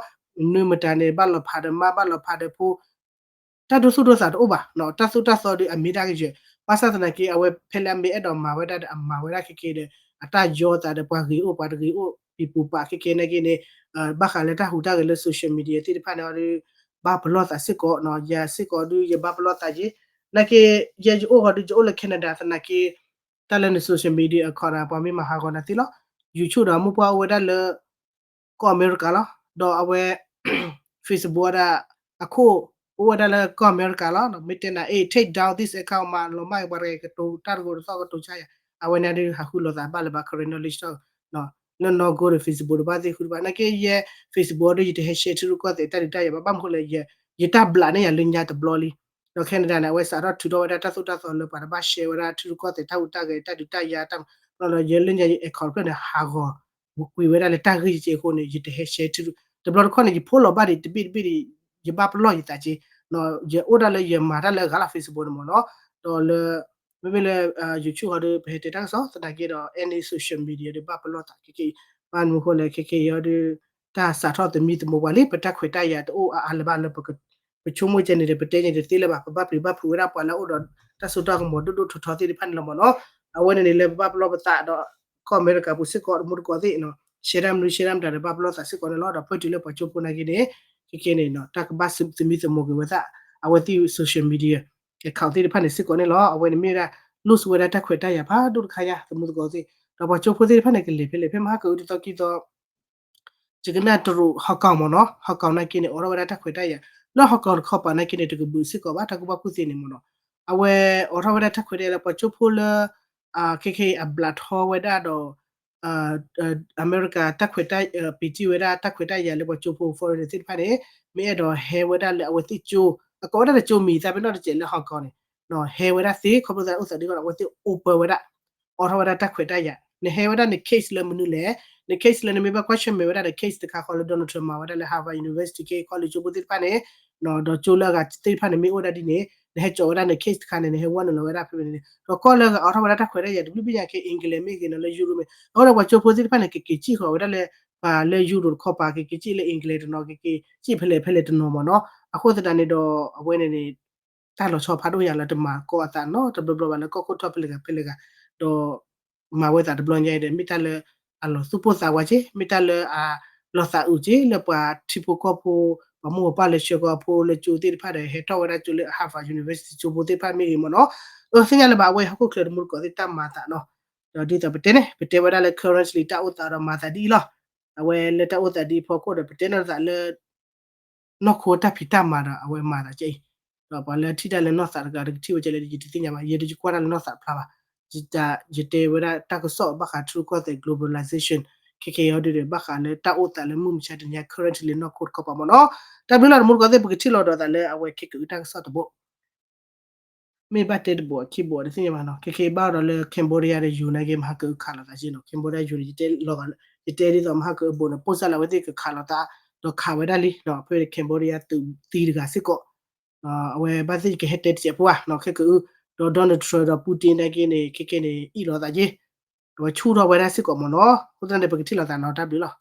နွံမတၤန့ၣ် ဘၣ်လီၤဖးဒီးမါ ဘၣ်လီၤဖးဒီးဖိ တၢ်ဒိသူၣ်ဒိသးတအိၣ်ဘၣ်, တၢ်သိၣ်တၢ်သီဒီးအမ့ၢ်တၢ်ကယဲၢ်, ဘၣ်ဆၣ်သနာ်က့ အဝဲဖဲလၢအမ့ၢ်အဲၣ်ဒိးမၤဝဲဒၣ်ဒီး အမၤဝဲဒၣ်ခဲက့ဒီး အတၢ်ယီသးဒီးပှၤဂ့ၤအိၣ်ပှၤတဂ့ၤအိၣ် ပံၤပူၤပာ်ခဲက့န့ၣ်က့န့ၣ်, ဘၣ်ဃးလၢတၢ်ဟူးတၢ်ဂဲၤလၢ social media သ့ၣ်တဖၣ်န့ၣ်ဒီး ဘၣ်ပလီၢ်သးစ့ၢ်ကီး, ယၤစ့ၢ်ကီးဒီးယဘၣ်ပလီၢ်သးက့, နာ်က့ ယဲယအိၣ်ဃီဒီးယအိၣ်လၢ Canada သနာ်က့ တၢ်လၢန social media account ပှၤမ့ၢ်မၤဟးဂီၤနၤသ့လီၤ, YouTube ဒီးမိၢ်ပှၢ်အိၣ်ဝဲဒၣ်လၢ ကီၢ်အမဲရကၤလီၤ, ဒီးအဝဲ Facebook ဒၣ် အခိၣ် အိၣ်ဝဲဒၣ်လၢကီၢ်အမဲရကၤလီၤ, မ့ၢ်တဲနၤ အဲ take down this account မၤလီၤမၢ်က့ၤပှၤတဂၤကတိၤတၢ်တဂ့ၤတသီၣ်ကတိၤဆါယၤ, အဝဲန့ၣ်ဒီးဟးဃုလိာ်သးဘၣ်လၢၤဘၣ် current knowledge လၢနီၢ်ကိဒီး Facebook တဘၣ်သ့ၣ်ဃုတဘၣ်, နာ်က့ယဲ Facebook ဒီးယတဟဲ share ထံရူၢ်ကီၢ်သဲးတၢ်ဒုးတၢ်ယၤဘၣ်, ဘၣ်မနုၤဃိလဲၣ် ယတၢ်ဘျးန့ၢ်ယၤလၢညါတဘျီလံ, ဒီး Canada န့ၣ် အဝဲစးထီၣ်ထုးထီၣ်ဝဲဒၣ်တၢ်သိၣ်တၢ်သီလၢပှၤတဘၣ် share ဝဲဒၣ်ထံရူၢ်ကီၢ်သဲးတၢ်ဟူးတၢ်ဂဲၤတၢ်ဒုးတၢ်ယၤတၢ်, ဒီးယဲလၢညါယ account ဖျၢၣ်န့ၣ် ဟးဂီၤ ကွံာ်ဝဲဒၣ်လၢတၢ်ဂ့ၢ်ကဲအဃိန့ၣ် ယတဟဲ share ထံရူၢ်, တဘျီတခီၣ်န့ၣ် ယဖိလီၤဘၣ်ဒံးတဘ့ၣ်တဘ့ၣ်ဒံး ယဘၣ်ပလီၢ်ယသးက့, ယအိၣ်ဒၣ်လၢယမၤတၢ်လၢအဂၤလီၤ Facebook န့ၣ်မ့ၢ်နီၤ, ဒီးလၢ မ့မ့ၢ်လၢ YouTube ဟီဒီး ပဟဲတဲတၢ်ကစီၣ် သနာ်က့ဒီး any social media ဒီးဘၣ်ပလီၢ်သးခဲက့, ဘၣ်မနုၤဃိလဲၣ် ခဲက့အံၤဒီး တၢ်စးထီၣ်သမံသမိးပှၤလံ ပတၢ်ခွဲးတၢ်ယာ်တအိၣ်အါအါလၢၤဘၣ်လၢ ပဆိကမိၣ်ကဲန့ၣ်ဒီး ပတဲန့ၣ်တသ့လၢၤဘၣ်, ပဘၣ်ပျံၤဘၣ်ဖုးဝဲဒၣ်ပှၤလၢအအိၣ်ဒီးတၢ်စိတၢ်ကမီၤဒိၣ်ဒိၣ်ထီထီသ့ၣ်တဖၣ်န့ၣ်လီၤမ့ၢ်နီၤ, အဝဲန့ၣ်န့ၣ်လၢပဘၣ်ပလီၢ်ပသးဒီး ကီၢ်အမဲရကၤပူၤစ့ၢ်ကီးတမူတကိးသ့ၣ်နီၤ, ရှဲတၢ်မနုၤရှဲတၢ်မတၤဒီး ဘၣ်ပလီၢ်သးစ့ၢ်ကီးန့ၣ်လီၤ, ဒီးဖဲတုၤလၢပှၤကၠိဖိနာ်က့န့ၣ် ခဲက့န့ၣ် တၢ်ကဘၣ်သမံသမိးက့ၤဝဲသး အဝဲသ့ၣ် social media account သ့ၣ်တဖၣ်န့ၣ်စ့ၢ်ကီးန့ၣ်လီၤ, အဝဲန့ၣ်မ့ၢ်ဝဲဒၣ် lose ဝဲဒၣ်တၢ်ခွဲးတၢ်ယာ်ဖးဒိၣ်တခါညါ တမူတကိးသ့ၣ်, ဒီးပှၤကၠိဖိသ့ၣ်တဖၣ်န့ၣ် ကလဲၤဖဲလဲၣ် ဖဲမဟါကအုတသီခံသီ ယကနၣ်တရူး Hong Kong မ့ၢ်နီၤ, Hong Kong နာ်က့န့ၣ် အိးထီၣ်ဝဲဒၣ်တၢ်ခွဲးတၢ်ယာ်, လၢ Hong Kong တခီပၤနာ်က့န့ၣ် တကဘုးစ့ၢ်ကီးဘၣ် တၢ်ကူၣ်ဘၣ်ကူၣ်သ့န့ၣ်မ့ၢ်နီၤ, အဝဲအိးထီၣ်ဝဲဒၣ်တၢ်ခွဲးတၢ်ယာ်လၢပှၤကၠိဖိလၢ ခဲက့အဘျးထီဝဲဒၣ်ဒီး အမဲရကၤတၢ်ခွဲးတၢ် ပံာ်တံၢ်ဝဲဒၣ်တၢ်ခွဲးတၢ်ယာ်လၢပှၤကၠိဖိ foreigner သ့ၣ်တဖၣ်န့ၣ် မ့ၢ်အဲၣ်ဒိးဟဲဝဲဒၣ်လၢအဝဲသ့ၣ်ကၠိ, အကိးဝဲဒၣ်တၢ်ကၠိမံၤသၣ်ဖဲနီၣ်တစဲးလၢ Hong Kong န့ၣ် ဟဲဝဲဒၣ်သ့ ခီဖျိသးအိၣ်သးဒ်အံၤ အဝဲသ့ၣ် open ဝဲဒၣ် အိးထီၣ်ဝဲဒၣ်တၢ်ခွဲးတၢ်ယာ်, နဟဲဝဲဒၣ်န case လၢမနုၤလဲၣ်, န case လၢနမ့ၢ်ဘၣ်ကွၢ်ဆၢၣ်မဲာ်ဝဲဒၣ်န case တခါဃီလၢ Donald Trump မၤဝဲဒၣ်လၢ Harvard University က့ college ကၠိဖိသ့ၣ်တဖၣ်န့ၣ်, ဒီးကၠိလၢအဂၤသ့ၣ်တဖၣ်န့ၣ် မ့ၢ်အိၣ်ဝဲဒၣ်ဒ်န့ၣ် နဟဲကၠီးဝဲဒၣ်န case တခါန့ၣ် နဟဲဝဲနုာ်လီၤဝဲဒၣ်ဖဲန့ၣ်, ဒီးကီၢ်လၢအဂၤအိးထီၣ်ဝဲဒၣ်တၢ်ခွဲးတၢ်ယာ်တဘျုးဘ့ၣ်ညါက့ England မ့ၢ်ဂ့ၤနီၤ လၢ Europe မ့ၢ်, အဃိဒီးပှၤကၠိဖိသ့ၣ်တဖၣ်န့ၣ် ကက့ၤစံၣ်ဃီၤဝဲဒၣ်လၢ ပှၤလၢ Europe တခီပၤ ကက့ၤစံၣ်လၢ England တနီၤ ကက့ၤစံၣ်ဖဲလဲၣ်ဖဲလဲၣ်တနီၤမ့ၢ်နီၤ, အဃိသတးန့ၣ်ဒီး အဝဲန့ၣ်န့ၣ် တၢ်လီၤဆီဖးဒိၣ်ညါလၢတမၤကီအသးနီတဘျီဘျီဘၣ်လၢကီၢ်ခိၣ်ထီၣ်ဖဲလဲၣ်ဂၤဖဲလဲၣ်ဂၤ, ဒီး မၤဝဲသးတဘျီညါအံၤဒီး မ့ၢ်တၢ်လၢအလီၤသူၣ်ပိၢ်သးဝးက့, မ့ၢ်တၢ်လၢအလီၤသးအုးက့ လၢပှၤထံဖိကီၢ်ဖိ ပှၤမိၢ်ပှၤပၢ်လၢဆှၢကီၢ်ဖိလၢကၠိသ့ၣ်တဖၣ်ဒီး ဟဲထီၣ်ဝဲဒၣ်ကၠိလၢ Harvard University ကၠိဖိသ့ၣ်တဖၣ်မ့ၢ်ဂ့ၤမ့ၢ်နီၤ, အသ့ၣ်ညါလၢၤဘၣ် အဝဲဟီၣ်ခိၣ်ချၢတမူတကိးသ့ၣ်တၢ်မၤသးနီၤ, ဒီးဒ်သိးပတဲန့ၣ် ပတဲဝဲဒၣ်လၢ currently တၢ်အိၣ်သးဒီးမၤသးဒ်အံၤလီၤ, အဝဲလၢတၢ်အိၣ်သးဒ်အံၤဖီခိၣ်ဒီးပတဲနီၢ်သးလၢ နီၢ်ခိတၢ်ဖံးတၢ်မၤဒီး အဝဲမၤသးကဲအံၤ, ဒီးပှၤလၢထံၣ်တၢ်လၢနီၢ်သးတဂၤ တကထံၣ်ဝဲကဲလဲၣ် ယတသ့ၣ်ညါဘၣ်, ယဲဒုးယကွၢ်တၢ်လၢနီၢ်သးဖျါဘၣ်, ယတဲဝဲဒၣ်တၢ်ကစီၣ်ဘၣ်ဃးထံရူၢ်ကီၢ်သဲး globalization ခဲကဲအံၤဒ်ဒီး ဘၣ်ဃးလၢတၢ်အိၣ်သးလၢမုၢ်မဆါတနံၤညါ currently လၢနီၢ်ခိတခီပၤမ့ၢ်နီၤ, တၢ်ဘျုးလီၤတမူတကိးသ့ၣ် ပကထံၣ်လီၤဒီးသးလၢအဝဲခဲကအုတၢ်ကစီၣ်တဘိ မ့ၢ်ဘၣ်တဲတဘိအခံဘိတသ့ၣ်ညါဘၣ်နီၤ, ခဲကဲဘၣ်ဒီးလၢ Cambodia ဒီး ယူၤ နာ်က့ မဟါကအုခးလိာ်သးက့နီၤ, Cambodia ယူၤန့ၣ် ယတဲလီၤဂာ်လၢ ယတဲဒ်သိးမဟါကအုဘိန့ၣ် ပိၢ်စၢ်လၢအဝဲသ့ၣ်ကခးလိာ်သး ဒီးခးဝဲဒၣ်လံနီၤ, ဖဲ Cambodia သုးသံတဂၤစ့ၢ်ကီး, အဝဲဘၣ်သ့ၣ်ကဟဲတဲတစဲးဖိဧါနီၤ, ခဲကအု ဒီး Donald Trump ဒီး Putin နာ်က့န့ၣ် ခဲကဲန့ၣ် အ့ၣ်လိာ်သးက့ ဒီးဆူၣ်ထီၣ်ဝဲဒၣ်စ့ၢ်ကီးမ့ၢ်နီၤ, အဃိသတးန့ၣ် ပကထံၣ်လိာ်သးနီၤ, တၢ်ဘျုးလီၤ.